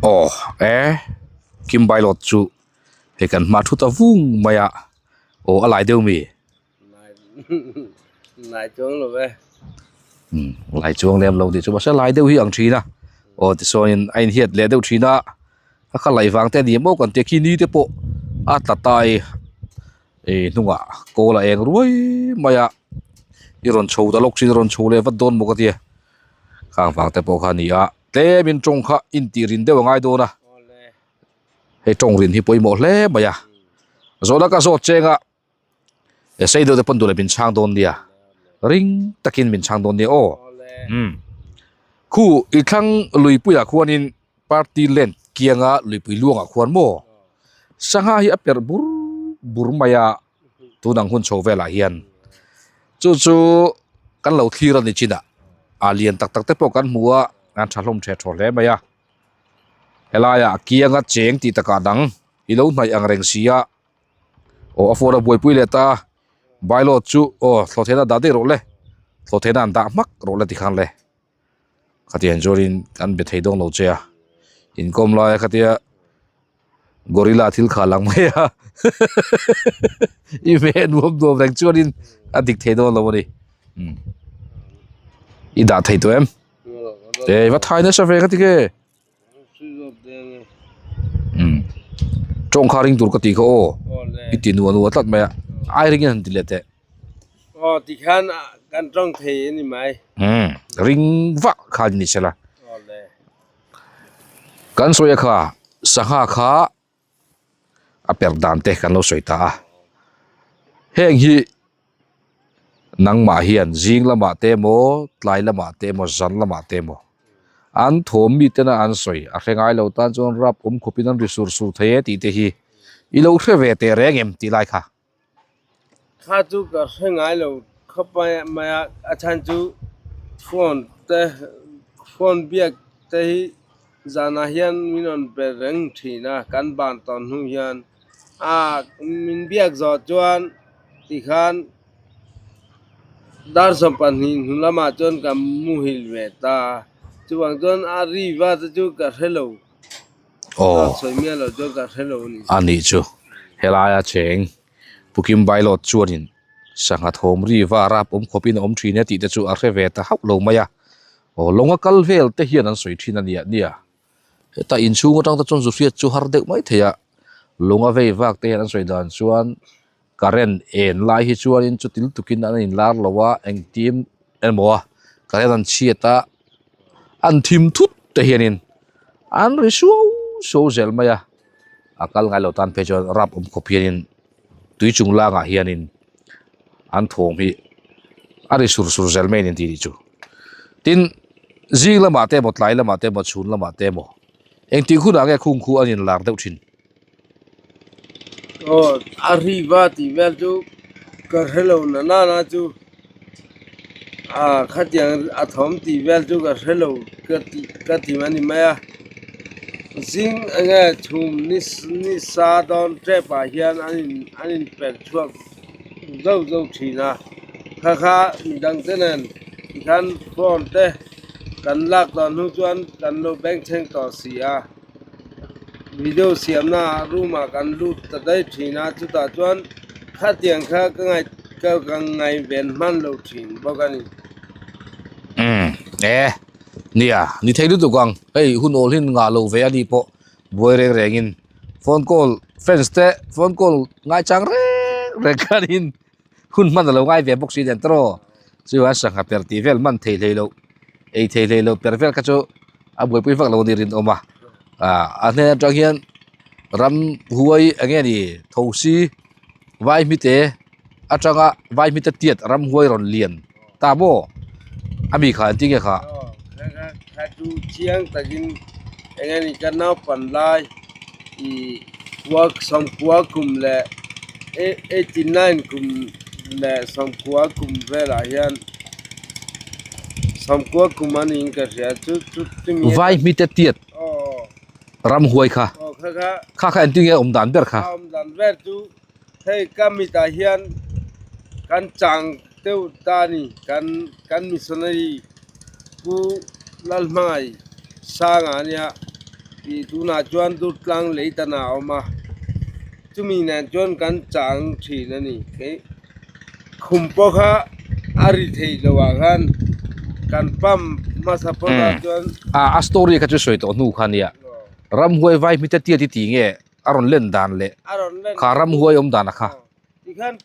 Aw e kim bailawt chu hei kan hma thu ta vung mai a aw a lai deuh mi lai chuang lo ve umm lai chuang lem lo tih chu mahse lai deuh hi ang thin a aw tichuanin a inhiat leh deuh thin a a kha laih vang te a ni maw kan tia khi ni te pawh a tla tai ih hnungah kawl a eng ruai mai a i rawn chho ta lawk thin a rawn chho leh vat dawn maw ka tia. Khang vang te pawh kha a ni a tlem in tawng kha intih rin deuh a ngai dawn a hei tawng rin hi pawimawh hle mai a zawhna ka zawt cheng a e sei deuh te pawn duh leh min chhang dawn nia ring takin min chhang dawn nia aw umm khu i thlang luipuiah khuanin party land kianga luipui luangah khuan maw sangha hi a perh bur bur mai a tun ang hun chho velah hian chu chu kan lo thlir a ni chin ah a lian tak tak te pawh kan hmu a an tha hlawm the thaw hle mai a helaiah kianga cheng tih takah dang i lo hnaih ang reng si a aw a phone a buaipui leh ta a bailawt chu aw thlawhtheihna dah daih rawh le thlawhtheihna an dah hmak rawh le tikhan le. Khatiang chuanin kan be thei dawn lo che a inkawm laia khatia gorilla thil kha lang mai a i hmeh nuam nuam reng chuanin a dik thei dawn lo a ni umm i dah thei tawh em e va thai nasa ve ka ti nge umm tawng kha ring tur ka tih kha aw i ti nuah nuah tlat mai a ai ringin han ti leh teh. Aw tikhan kan tawng thei a ni mai. Umm ring vak kha ni sela. Kan sawi a kha sangha kha a perh dan te kan lo sawi ta a. Heng hi nangmah hian zing lamah te emaw tlai lamah te emaw zan lamah te emaw an thawm mi tena an sawi a hre ngai lo tan chuan rap awm khawpin an ri sur sur thei e tih te hi i lo hre ve teh reng em tih lai kha. Kha chu ka hre ngai lo khawp mai a, a chhan chu phone te phone biak te hi zanah hian min rawn pe reng thin a kan ban tawn hnu hian a min biak zawh chuan tikhan dar 12 hnu lamah chuan ka muhil ve ta a chuvang chuan a ri va te chu ka hre lo. Aw a nih chu helaia cheng Pu Kim Bailawt chuanin sangha thawm ri va rap awm khawpin a awm thin e tih te chu a hre ve ta hauh lo mai a aw lawnga kal vel te hian an sawi thin a nia nia heta inchhung atang te chuan zu hriat chu har deuh mai thei a. Lung a vei vak te hian an sawi dan chuan current en lai hi chuanin chuti lutukin an inlar lo a engtin emaw a current an chhiat a an thim thut te hianin an ri suau suau zel mai a a kal ngai lo tan phei chuan rap awm khawp hianin tui chung langah hianin an thawm hi a ri sur sur zel mai a ni tih chu tin zing lamah te emaw tlai lamah te emaw chhun lamah te emaw engtik hunah nge khung khu an inlar deuh thin. Aw a ri va tih vel chu ka hrelo na nana chu ah khatiang a thawm tih vel chu ka hrelo ka tih ka ti a ni mai a zing enge chhum ni ni sa dawn tep ah hian an in an in perh chhuak zauh zauh thin a kha kha midang te nen tikhan phone te kan lak tawh hnu chuan kan lo bengchheng tawh si a. Video siamna ah room ah kan lut ta daih thin a chutah chuan khatiang kha ka ngaih ka ka ngaihven hman lo thin bawk a ni. Umm e nia ni thei lutuk ang hei hun awl hin ngah lo ve a ni pawh buai reng reng in phone call fans te phone call ngaichang reng reng khan in hun hman a lo ngai ve bawk si nen tawh chuan sangha per tih vel hman thei hlei loh ei thei hlei loh per vel kha chu a buaipui vak lo a ni rinawm a ah a hnen atang hian ram huai eng nge ni thosi vai hmite atanga vai hmite tiat ram huai rawn lian ta maw a mi kha engtin nge kha. Kha chu chiang takin eng nge ni ka naupan lai ih sawmkua kum leh 89 kum leh sawmkua kum velah hian sawmkua kum a niin ka hria chu chu chumi Vai hmite tiat ramhuai kha kha kha engtin nge awm dan ber kha. A awm dan ber chu Hei ka mitah hian kan chang deuh ta a ni. Kan kan missionary Pu Lalhmangai Sanga a nia tih tunah chuan Durtlang Leitan ah a awm a. Chumi nen chuan kan chang thin a ni. Kei khum pawh kha a ri thei lo ah khan kan pump hmasa phawt ah chuan. A story kha chu sawi tawh hnu kha nia. Ramhuai vai hmite tiat i ti nge? A rawn len dan leh kha ramhuai awm dan a kha. Tikhan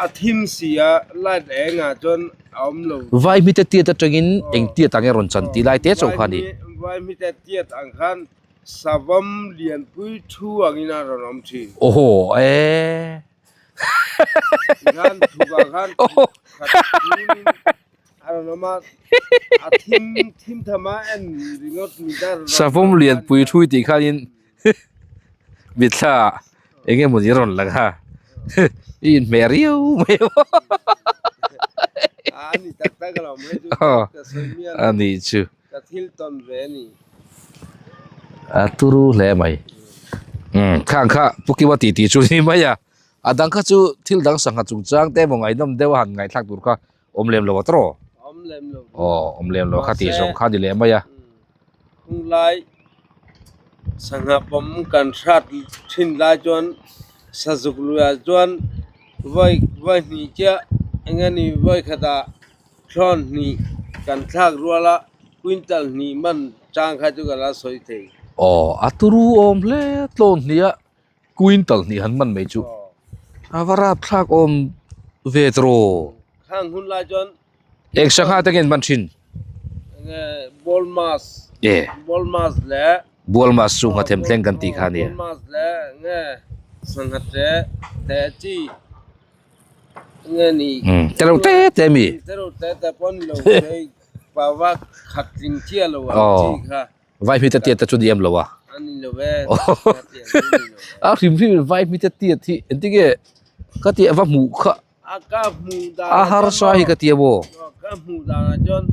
a thim si a light eng ah chuan a awm lo. Vai hmite tiat atangin eng tiat ang nge rawn chan tih lai te chauh kha a ni. Vai hmite tiat ang khan savam lianpui thu angin a rawn awm thin. Awhaw e. Tikhan thukah khan khat tunin Savawm lianpui thui tih khanin mitthla ah eng emaw ni rawn lang a i inhmeh riau mai a nih chu a turu hle mai umm khang kha pu Kiwa tih tih chu ni mai a a dang kha chu thil dang sangha chungchang te emaw ngaihnawm deuh a han ngaihthlak tur kha. Awm lem lo a tawh. Awm lem lo. Aw, awm lem lo kha tih zawng kha ni leh mai a. Khung lai sangha pawm kan hrat thin lai chuan sazuk luiah chuan vawi vawi hnih chiah eng nge ni vawi khatah thlawn hnih kan thlak rual a quintal hnih man chang kha chu ka la sawi thei. Aw, a turu awm hle tlawn hnih a quintal hnih han man mai chu a va rapthlak awm ve tawh. Khang hun lai chuan Eng sangha te nge an man thin? Enge ball mass E. Ball mass leh Bual mass chu nghathem thleng kan tih kha a nia. Ball mass leh enge sangha te te chi enge ni Te reuh te te mi? Te reuh te te pawh a ni lo thei pawa khat tling chiah lo ang chi kha. Vai hmita tiat te chu ni em lo a. A ni lo e. A hrim hrim in vai hmita tiat hi engtinge ka tih a va hmuh kha. A ka hmuh dan a harsa hi ka ti a maw. Ka hmuh dan ah chuan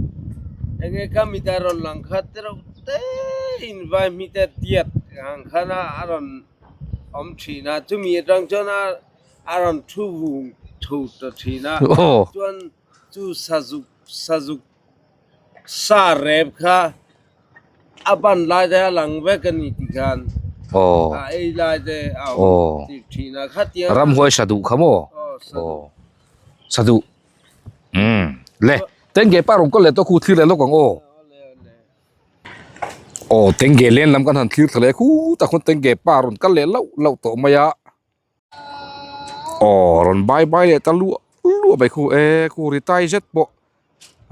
enge ka mit a rawn lang kha te reuh te in vai hmita tiat ang khan a rawn awm thin a chumi atang chuan a rawn thu vung thu ta thin a chuan chu sazuk sazuk Sa rep kha a ban lai te a lang vek a ni tih khan a ei lai te a awm tih thin a khatiang Ramhuai sa duh kha maw? Aw sa duh. Umm le tengge pa rawn kawl leh tawh khu thlir leh lawk ang aw. Aw tenge len lam kan han thlir thla leh khut a khawn tenge pa rawn kal leh lauh lauh tawh mai a. Aw rawn bai bai leh ta luah luah mai khu e khu ri tai zet pawh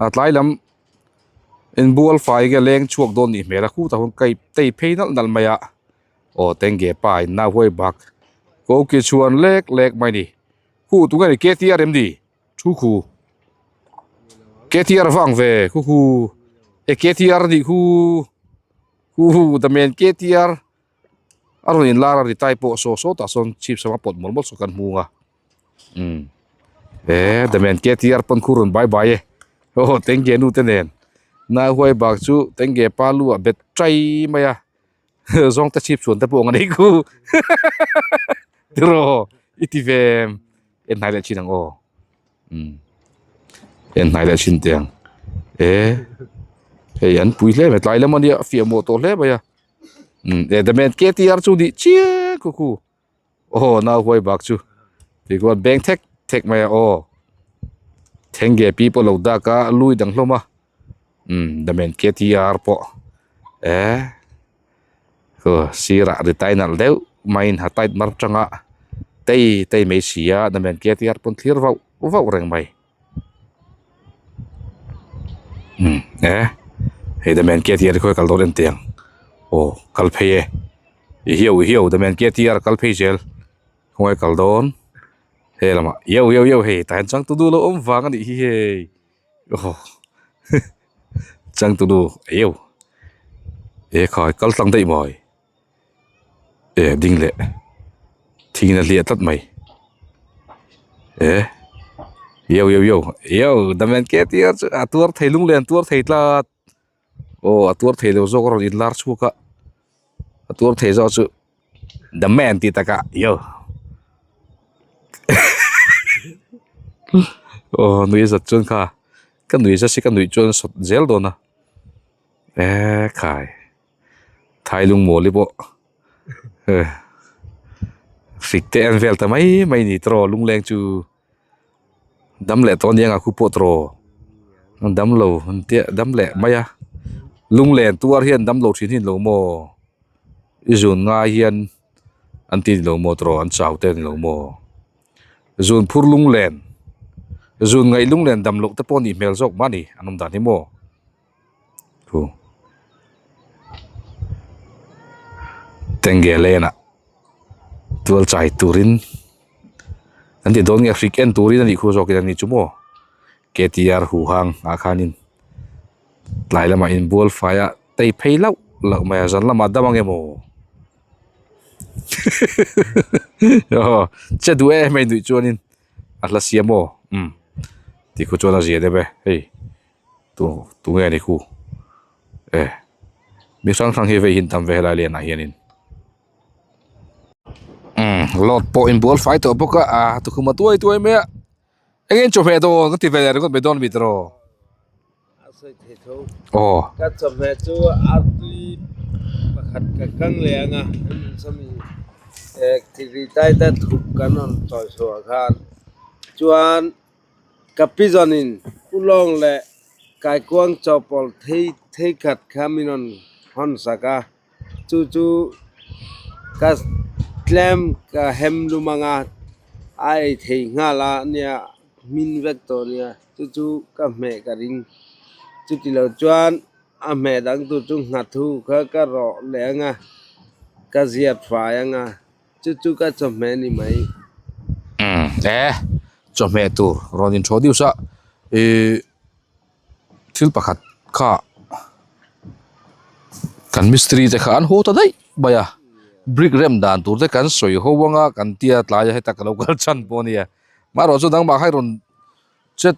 a tlai lam inbual fai nge leng chhuak dawn nih hmel a khutah khawn kai tei phei nalh nalh mai a aw tenge pa in nau huai bak ko ki chhuan lek lek mai a ni khu tunge ni K T R em ni thu khu K T R vang ve khu khu e K T R nih khu khu hu damian K T R. A rawn inlar a ri tai pawh saw saw tah sawn chhip sam a pawt mawlh mawlh saw kan hmu a umm e damian K T R pawn khu rawn bai bai e aw tenge nu te nen nai huai bak chu tenge pa lu ah bet tai mai a zawng te chhip chhuan te pawh ang a nei khu tiraw i ti ve em en hnai leh thin ang aw. Umm en hnai leh thin teh ang e hei an pui hle mai tlai lam a nia a fiah mawh tawh hle mai a umm e damian K T R chu nih chiang khu khu aw nau huai bak chu tikhuan beng thek thek mai a aw thenge pi pawh lo dak a lui dang hlawm a umm damian K T R pawh e aw sirah ri tai nalh deuh maiin ha tight mar tanga tei tei mai si a damian K T R pawn thlir vauh vauh reng mai umm e hei damian K T R hi khawi kal dawn em tih ang aw kal phei e i hiau i hiau damian K T R kal phei zel khawnge kal dawn he lamah iau iau iau hei tah hian changtu nu lo awm vang a nih hi hei aw changtu nu iau e khai kal tlang daih mawi e ding leh thingin a hliah tlat mai e iau iau iau iau damian K T R chu a tuar thei lung len tuar thei tlat aw a tuar thei lo zawk a rawn inlar chhuak a a tuar thei zawk chu the man tih takah iau aw nui zat chuan kha ka nui zat si ka nuih chuan a sawt zel dawn a e khai. Thai lungmawl hi pawh hrik te en vel ta mai mai ni tawh lungleng chu dam leh tawh aniang a khu pawh tawh dam lo an tia dam leh mai a lunglen tuar hian dam lo thin hi an lo maw i zun ngai hian an ti ni lo maw tawh an chau te a ni lo maw zun phur lunglen zun ngaih lunglen dam loh te pawh a nih hmel zawk mah a ni an awm dan hi maw. Thu tenge lane ah tual chai turin an ti dawn nge hrik en turin a nih khu zawkin a ni chu maw K T R hu hang ah khanin tlai lamah inbual fai a tei phei lauh lauh mai a zan lamah dam ang emaw aw che duh em em nuih chuanin a hla siam aw umm tikhu chuan a zia deuh e hei. Tu tunge a ni khu e mi hrang hrang hi vei hi an tam ve helai lianah hianin umm lot pawh inbual fai tawh bawk a ah tukhum a tuai tuai mai a eng nge chawhmeh dawn ka ti ve leh ringawt mai dawn a mi tawh A sawi thei tho aw ka chawhmeh chu a tui pakhat ka kang leh ang a hemi sawmi eh thiri tai te thup kan rawn chawi chhuah khan chuan. Ka pi zawnin ulawng leh kaikuang chawhpawlh thei thei khat kha min rawn hawn sak a, chu chu ka tlem ka hem lum ang a, a ei thei nghal a nia hmin vek tawh nia chu chu ka hmeh ka ring. Chuti lo chuan a hmeh dang tur chu nghathu kha ka rawh leh ang a, ka ziat fai ang a. Chu chu ka chawhmeh ni mai. Umm e chawhmeh tur rawn introduce a ihh thil pakhat kha kan mistiri te kha an haw ta daih mai a brick rem dan tur te kan sawi ho anga kan tia tlai a heta ka lo kal chhan pawh a nia amaherawh chu nangmah kha i rawn che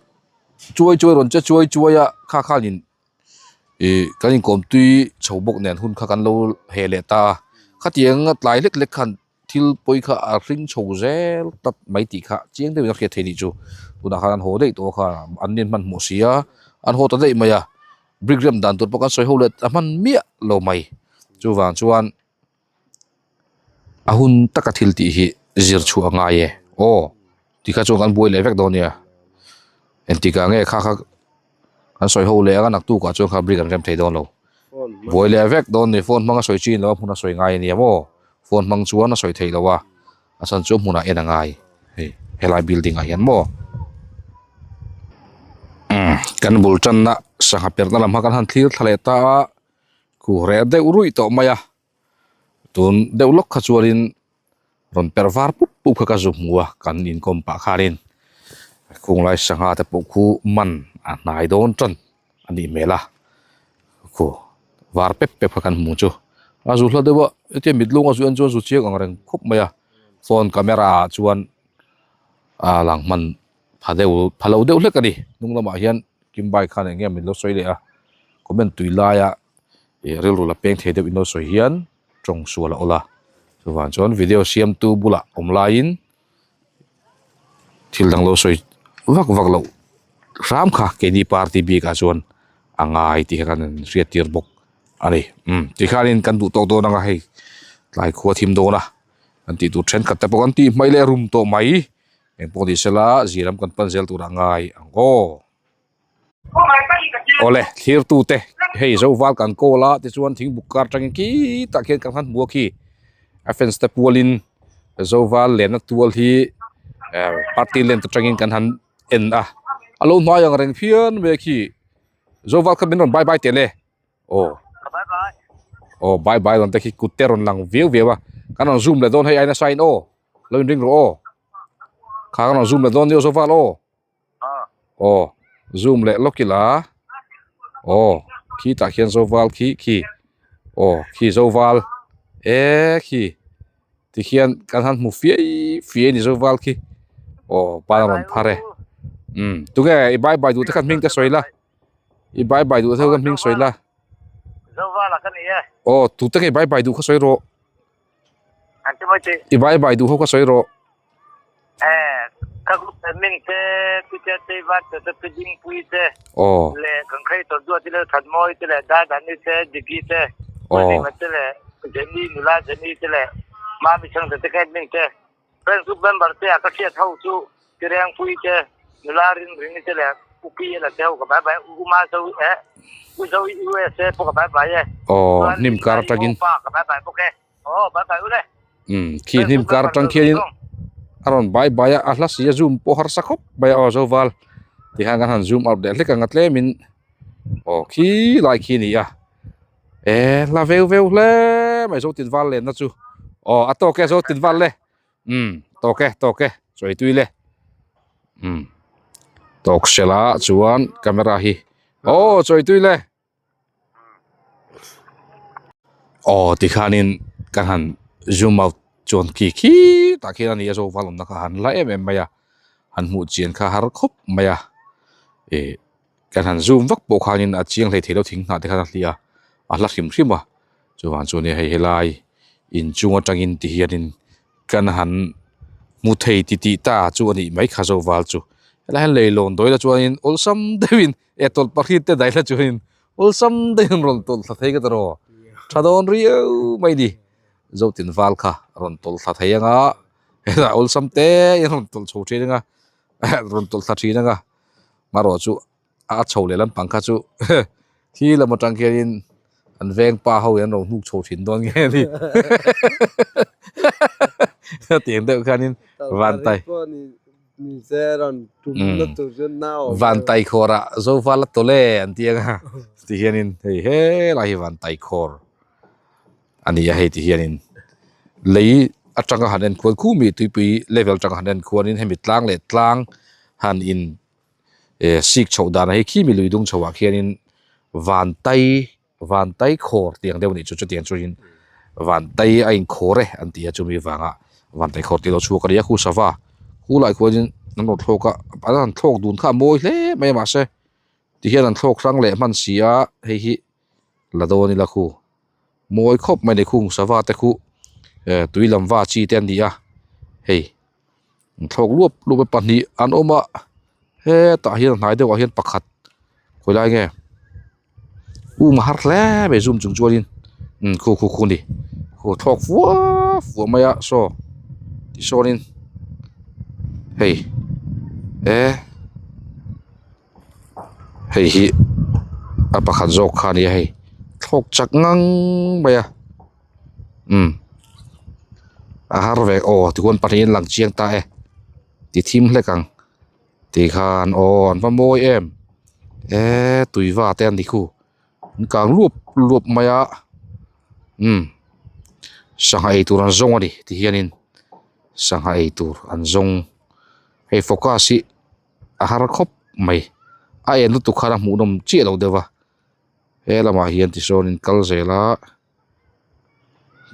chuai chuai rawn che chuai chuai a kha khanin. Ih kan inkawm tui chho bawk nen hun kha kan lo heh leh ta a khatiang a tlai lek lek khan thil pawi kha a hring chho zel tlat mai tih kha chiang deuhin a hriat theih a nih chu tunah khan an haw daih tawh a kha an nen hmanhmawh si a an haw ta daih mai a brick rem dan tur pawh kan sawi ho leh ta hman miah lo mai chuvang chuan. A hun taka thil tih hi zir chhuah a ngai e aw tikha chuan kan buai leh vek dawn nia engtikah nge kha kha kan sawi ho leh anga naktukah chuan kha brick an rem thei dawn lo. Buai leh vek dawn ni phone hmanga sawi chin lo a hmun a sawi ngai ania maw phone hmang chuan a sawi theih loh a a chhan chu hmunah en a ngai hei helai building ah hian maw umm kan bul tanna sangha perhna lam kha kan han thlir thla leh ta a khu reh deuh ruih tawh mai a tun deuh lawk kha chuanin rawn perh var pup pup kha ka zu hmu a kan inkawm pah khanin khunglai sangha te pawh khu man a hnai dawn tan a nih hmel a khu var pep pep kha kan hmu chu a zu hla deuh a hetia mit lung a zu en chuan zu chiang ang reng khawp mai a phone camera ah chuan a lang hman pha deuh pha lo deuh hlek a ni hnung lamah hian kim bike khan eng nge min lo sawi leh a comment tui laia ih rilru la peng thei deuh in lo sawi hian tawng sual a awl a chuvang chuan video siamtu bulah awm laiin thil dang lo sawi vak vak loh hram kha keini party bikah chuan a ngai tih kha kan hriat tir bawk a ni umm tikhanin kan duh tawk dawn ang a hei tlai khua thim dawn a kan tih tur thenkhat te pawh kan tih hmaih leh rum tawh mai engpawh ni sela zir lam kan pan zel turah ngai ang aw. Awle thlir tute hei zo val kan kawl a tichuan thingbuk kar atangin khitah khian kan han hmu a khi a fence te pualin zo val lenna tual hi eh party land atangin kan han en a a lo hnuai ang reng phian mai a khi zo val kha min rawn bye bye teh le aw aw bye bye rawn te khi kut te rawn lang viau viau a kan rawn zoom leh dawn hei aina sign aw lo inring rawh aw kha kan rawn zoom leh dawn nia zo val aw. Aw zoom leh lawk ila aw khitah khian zoval khi khi aw khi zoval e khi tikhian kan han hmu fiai fiai a ni zoval khi aw pan a rawn phar e umm tunge i bye bye duh te khan hming te sawi la i bye bye duh te khan hming sawi la aw tute nge i bye bye duh kha sawi rawh. I bye bye duh ho kha sawi rawh. Ka group admin te Peter te Ivan te te Piding Pui te Aw. le kan khai tor duat te le Thatmawi te le Dadani te Diki te Aw. Purnima te le Jenny nula Jenny te le Mami Chhangte te ka admin te Friends group member te a ka hriat ho chu Tireng Pui te nula Rin Rini te le Upi la te ho ka bye bye Uma zo eh U zo USA pawh ka bye bye e. Aw hnim kar atangin. Pa ka bye bye bawk e. Aw bye bye ule. Um khi hnim kar atang khianin a rawn bye bye a a hla si a zoom pawh harsa khawp mai a aw zo val tikhan kan han zoom out leh hlek ang a tlemin aw khi lai khi a ni a e hla veu veu hle mai zo tin val lenna chu aw a tawk e zo tin val le um tawk e tawk e chawi tui le um tawk sela chuan camera hi aw chawi tui le. Aw tikhanin ka han zoom out chuan khi khitah khian a ni a zo val awmna kha han la em em mai a han hmuh chian kha har khawp mai a ih kan han zoom vak pawh khanin a chiang hlei thei lo thing hnah te khan a hliah a a hla hrim hrim a chuvang chuan hei helai inchung atangin ti hianin kan han hmu thei ti tih ta chu a nih mai kha zo val chu helai hian leilawn dawi la chuanin awlsam deuhin e tawlh pahrit te daih la chuanin awlsam deuhin rawn tawlh thla thei ka ta rawh tha dawn riau mai ni zotin val kha rawn tawlh thla thei anga hetah awlsam te in rawn tawlh chho thin anga rawn tawlh thla thin anga marawh chu a chho leh lampang kha chu thi lam atang khianin an veng pa ho in an lo hnuk chho thin dawn nge ni hetiang deuh khianin vantai vantai khawr ah zoval a tawlh e an ti ang a ti hianin hei helai hi vantai khawr a ni a hei ti hianin lei atanga han en khuan khumi tuipui level atanga han en khuanin hemi tlang leh tlang han in eh sik chhoh dan ah hi khi mi lui dung chho ah khianin van tai van tai khawr tih ang deuh a nih chu chutiang chuanin van tai a inkhawr e an ti a chumi vanga van tai khawr tih lo chhuak a ni a khu sava khu lai khuanin an rawn thlawk a an han thlawk dun kha a mawi hle mai a mahse tihian an thlawk hrang leh hman si a hei hi la dawn ila khu mawi khawp mai a ni khung sava te khu eh tui lam va chi te an ni a hei. Thlawk luap luap a pahnih an awm a hetah hian a hnai deuhah hian pakhat khawi lai nge um a har hle mai zoom chung chuanin umm khu khu khu a ni khu thlawk fua fua mai a saw tisawnin hei e hei hi a pakhat zawk kha a nia hei. thlawk chak ngang mai a umm a har ve aw tikhuan pahnihin lang chiang ta e ti thim hlek ang tikhan aw an va mawi em eee tui va te an ni khu an kang luap luap mai a umm sangha ei tur an zawng a ni ti hianin sangha ei tur an zawng hei focus hi a har khawp mai a en lutuk khan a hmuh nawm chiah loh deuh a he lamah hian tisawn in kal zel a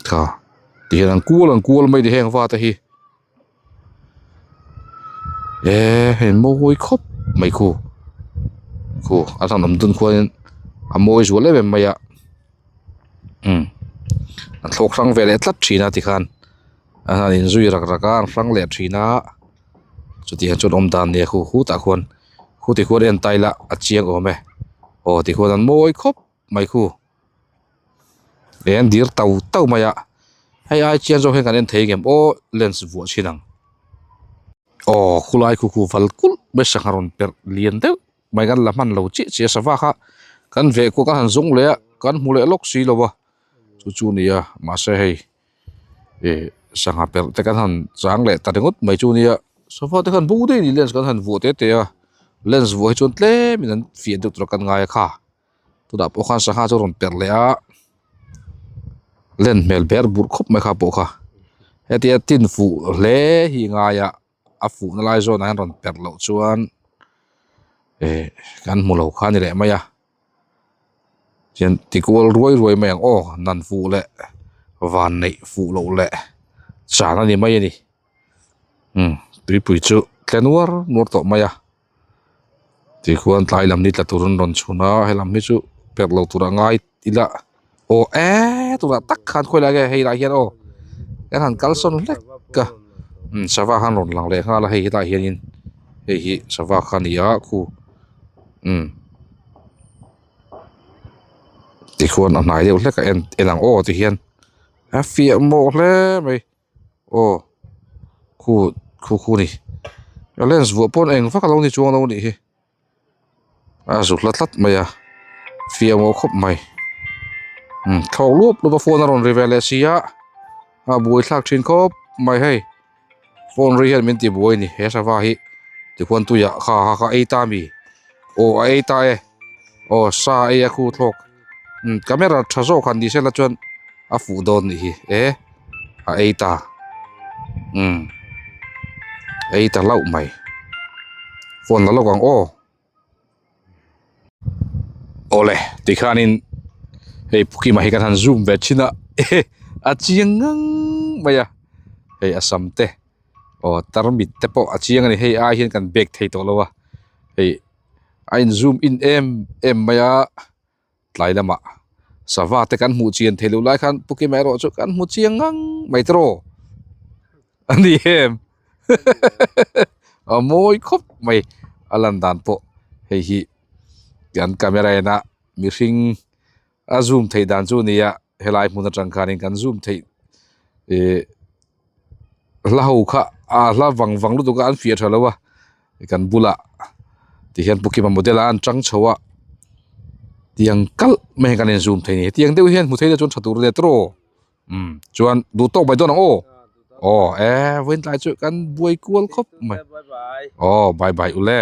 kha tihian an kual an kual mai a ni heng va te hi eee hei mawi khawp mai khu khu a hlan awm dun khuanin a mawi zual em em mai a umm an thlawk hrang ve leh tlat thin a tikhan a han inzui rak rak a an hrang leh thin a. Chutiang chuan awm dan nia khu khutah khuan khuti khuan en ta ila a chiang awm e aw tikhuan an mawi khawp mai khu eng an dir tau tau mai a hei ai chian zawk hian kan en thei ngem aw lens vuah chhin ang aw khulai khu khu val kulh mai sangha rawn perh lian deuh mai kan la hman lo chiah chiah sava kha kan veh kual kan han zawng leh a kan hmu leh lawk si lo a chu chu a ni a mahse hei. Ih sangha perh te kan han chang leh ta ringawt mai chu nia sofa te khan bo daih a ni lens kan han vuah te te a lens vuah hi chuan tlem in an fiah deuh tur a kan ngai a kha tunah pawh khan sangha chu a rawn perh leh a len hmel ber burh khawp mai kha pawh kha hetia tin fuh hle hi a ngai a. a fuhna lai zawnah hian rawn perh loh chuan eh kan hmu lo kha a ni leh mai a chuan ti kual ruai ruai mai ang aw nan fuh leh van neih fuh loh leh chan a ni mai a ni umm tuipui chu tle nuar nuar tawh mai a tikhuan tlai lam ni tla tur an rawn chhun a helam hi chu perh lo tur a ngai ila aw eee tunah tak khan khawi lai nge hei lah hian aw kan han kal sawn hlek a umm sava khan rawn lang leh nghal a hei hetah hianin hei hi sava kha a ni a khu umm tikhuan a hnai deuh hlek a en en ang aw tihian a fiah mawh hle mai. Aw khu khu khu ni a lens vuah pawn eng vak alo ni chuang lo anih hi a zu hla tlat mai a fiah maw khawp mai umm thlawk luap luap a phone a rawn ri ve leh si a a buai thlak thin khawp mai hei phone ri hian min ti buai a ni he sava hi tikhuan tuiah kha kha kha ei ta ami aw a ei ta e aw sa a ei a khu thlawk. Umm camera tha zawk han ni sela chuan a fuh dawn nih hi e a ei ta umm ei ta hlauh mai phone la lawk ang aw awle tikhanin hei pukima hi kan han zoom ve thin a a chiang ngang mai a hei a sam te aw tarmit te pawh a chiang a ni hei ai hian kan bag thei tawh lo a hei. A in zoom in em em mai a tlai lamah sava te kan hmuh chian theih loh lai khan pu Kima erawh chu kan hmu chiang ngang mai tawh a ni em a mawi khawp mai a lan dan pawh hei hi kan camera en a mihring a zoom theih dan chu a ni a helai hmun atang khanin kan zoom theih ih hla ho kha a hla vang vang lutuk a an fiah tha lo a kan bulah tihian pu Kima model a an chang chho a tiang kalh mai hian kan in zoom thei a ni hetiang deuh hian hmu thei te chuan tha tur a nia tawh umm chuan duh tawk mai dawn ang aw aw e vawiin tlai chu kan buai kual khawp mai aw bye bye ule.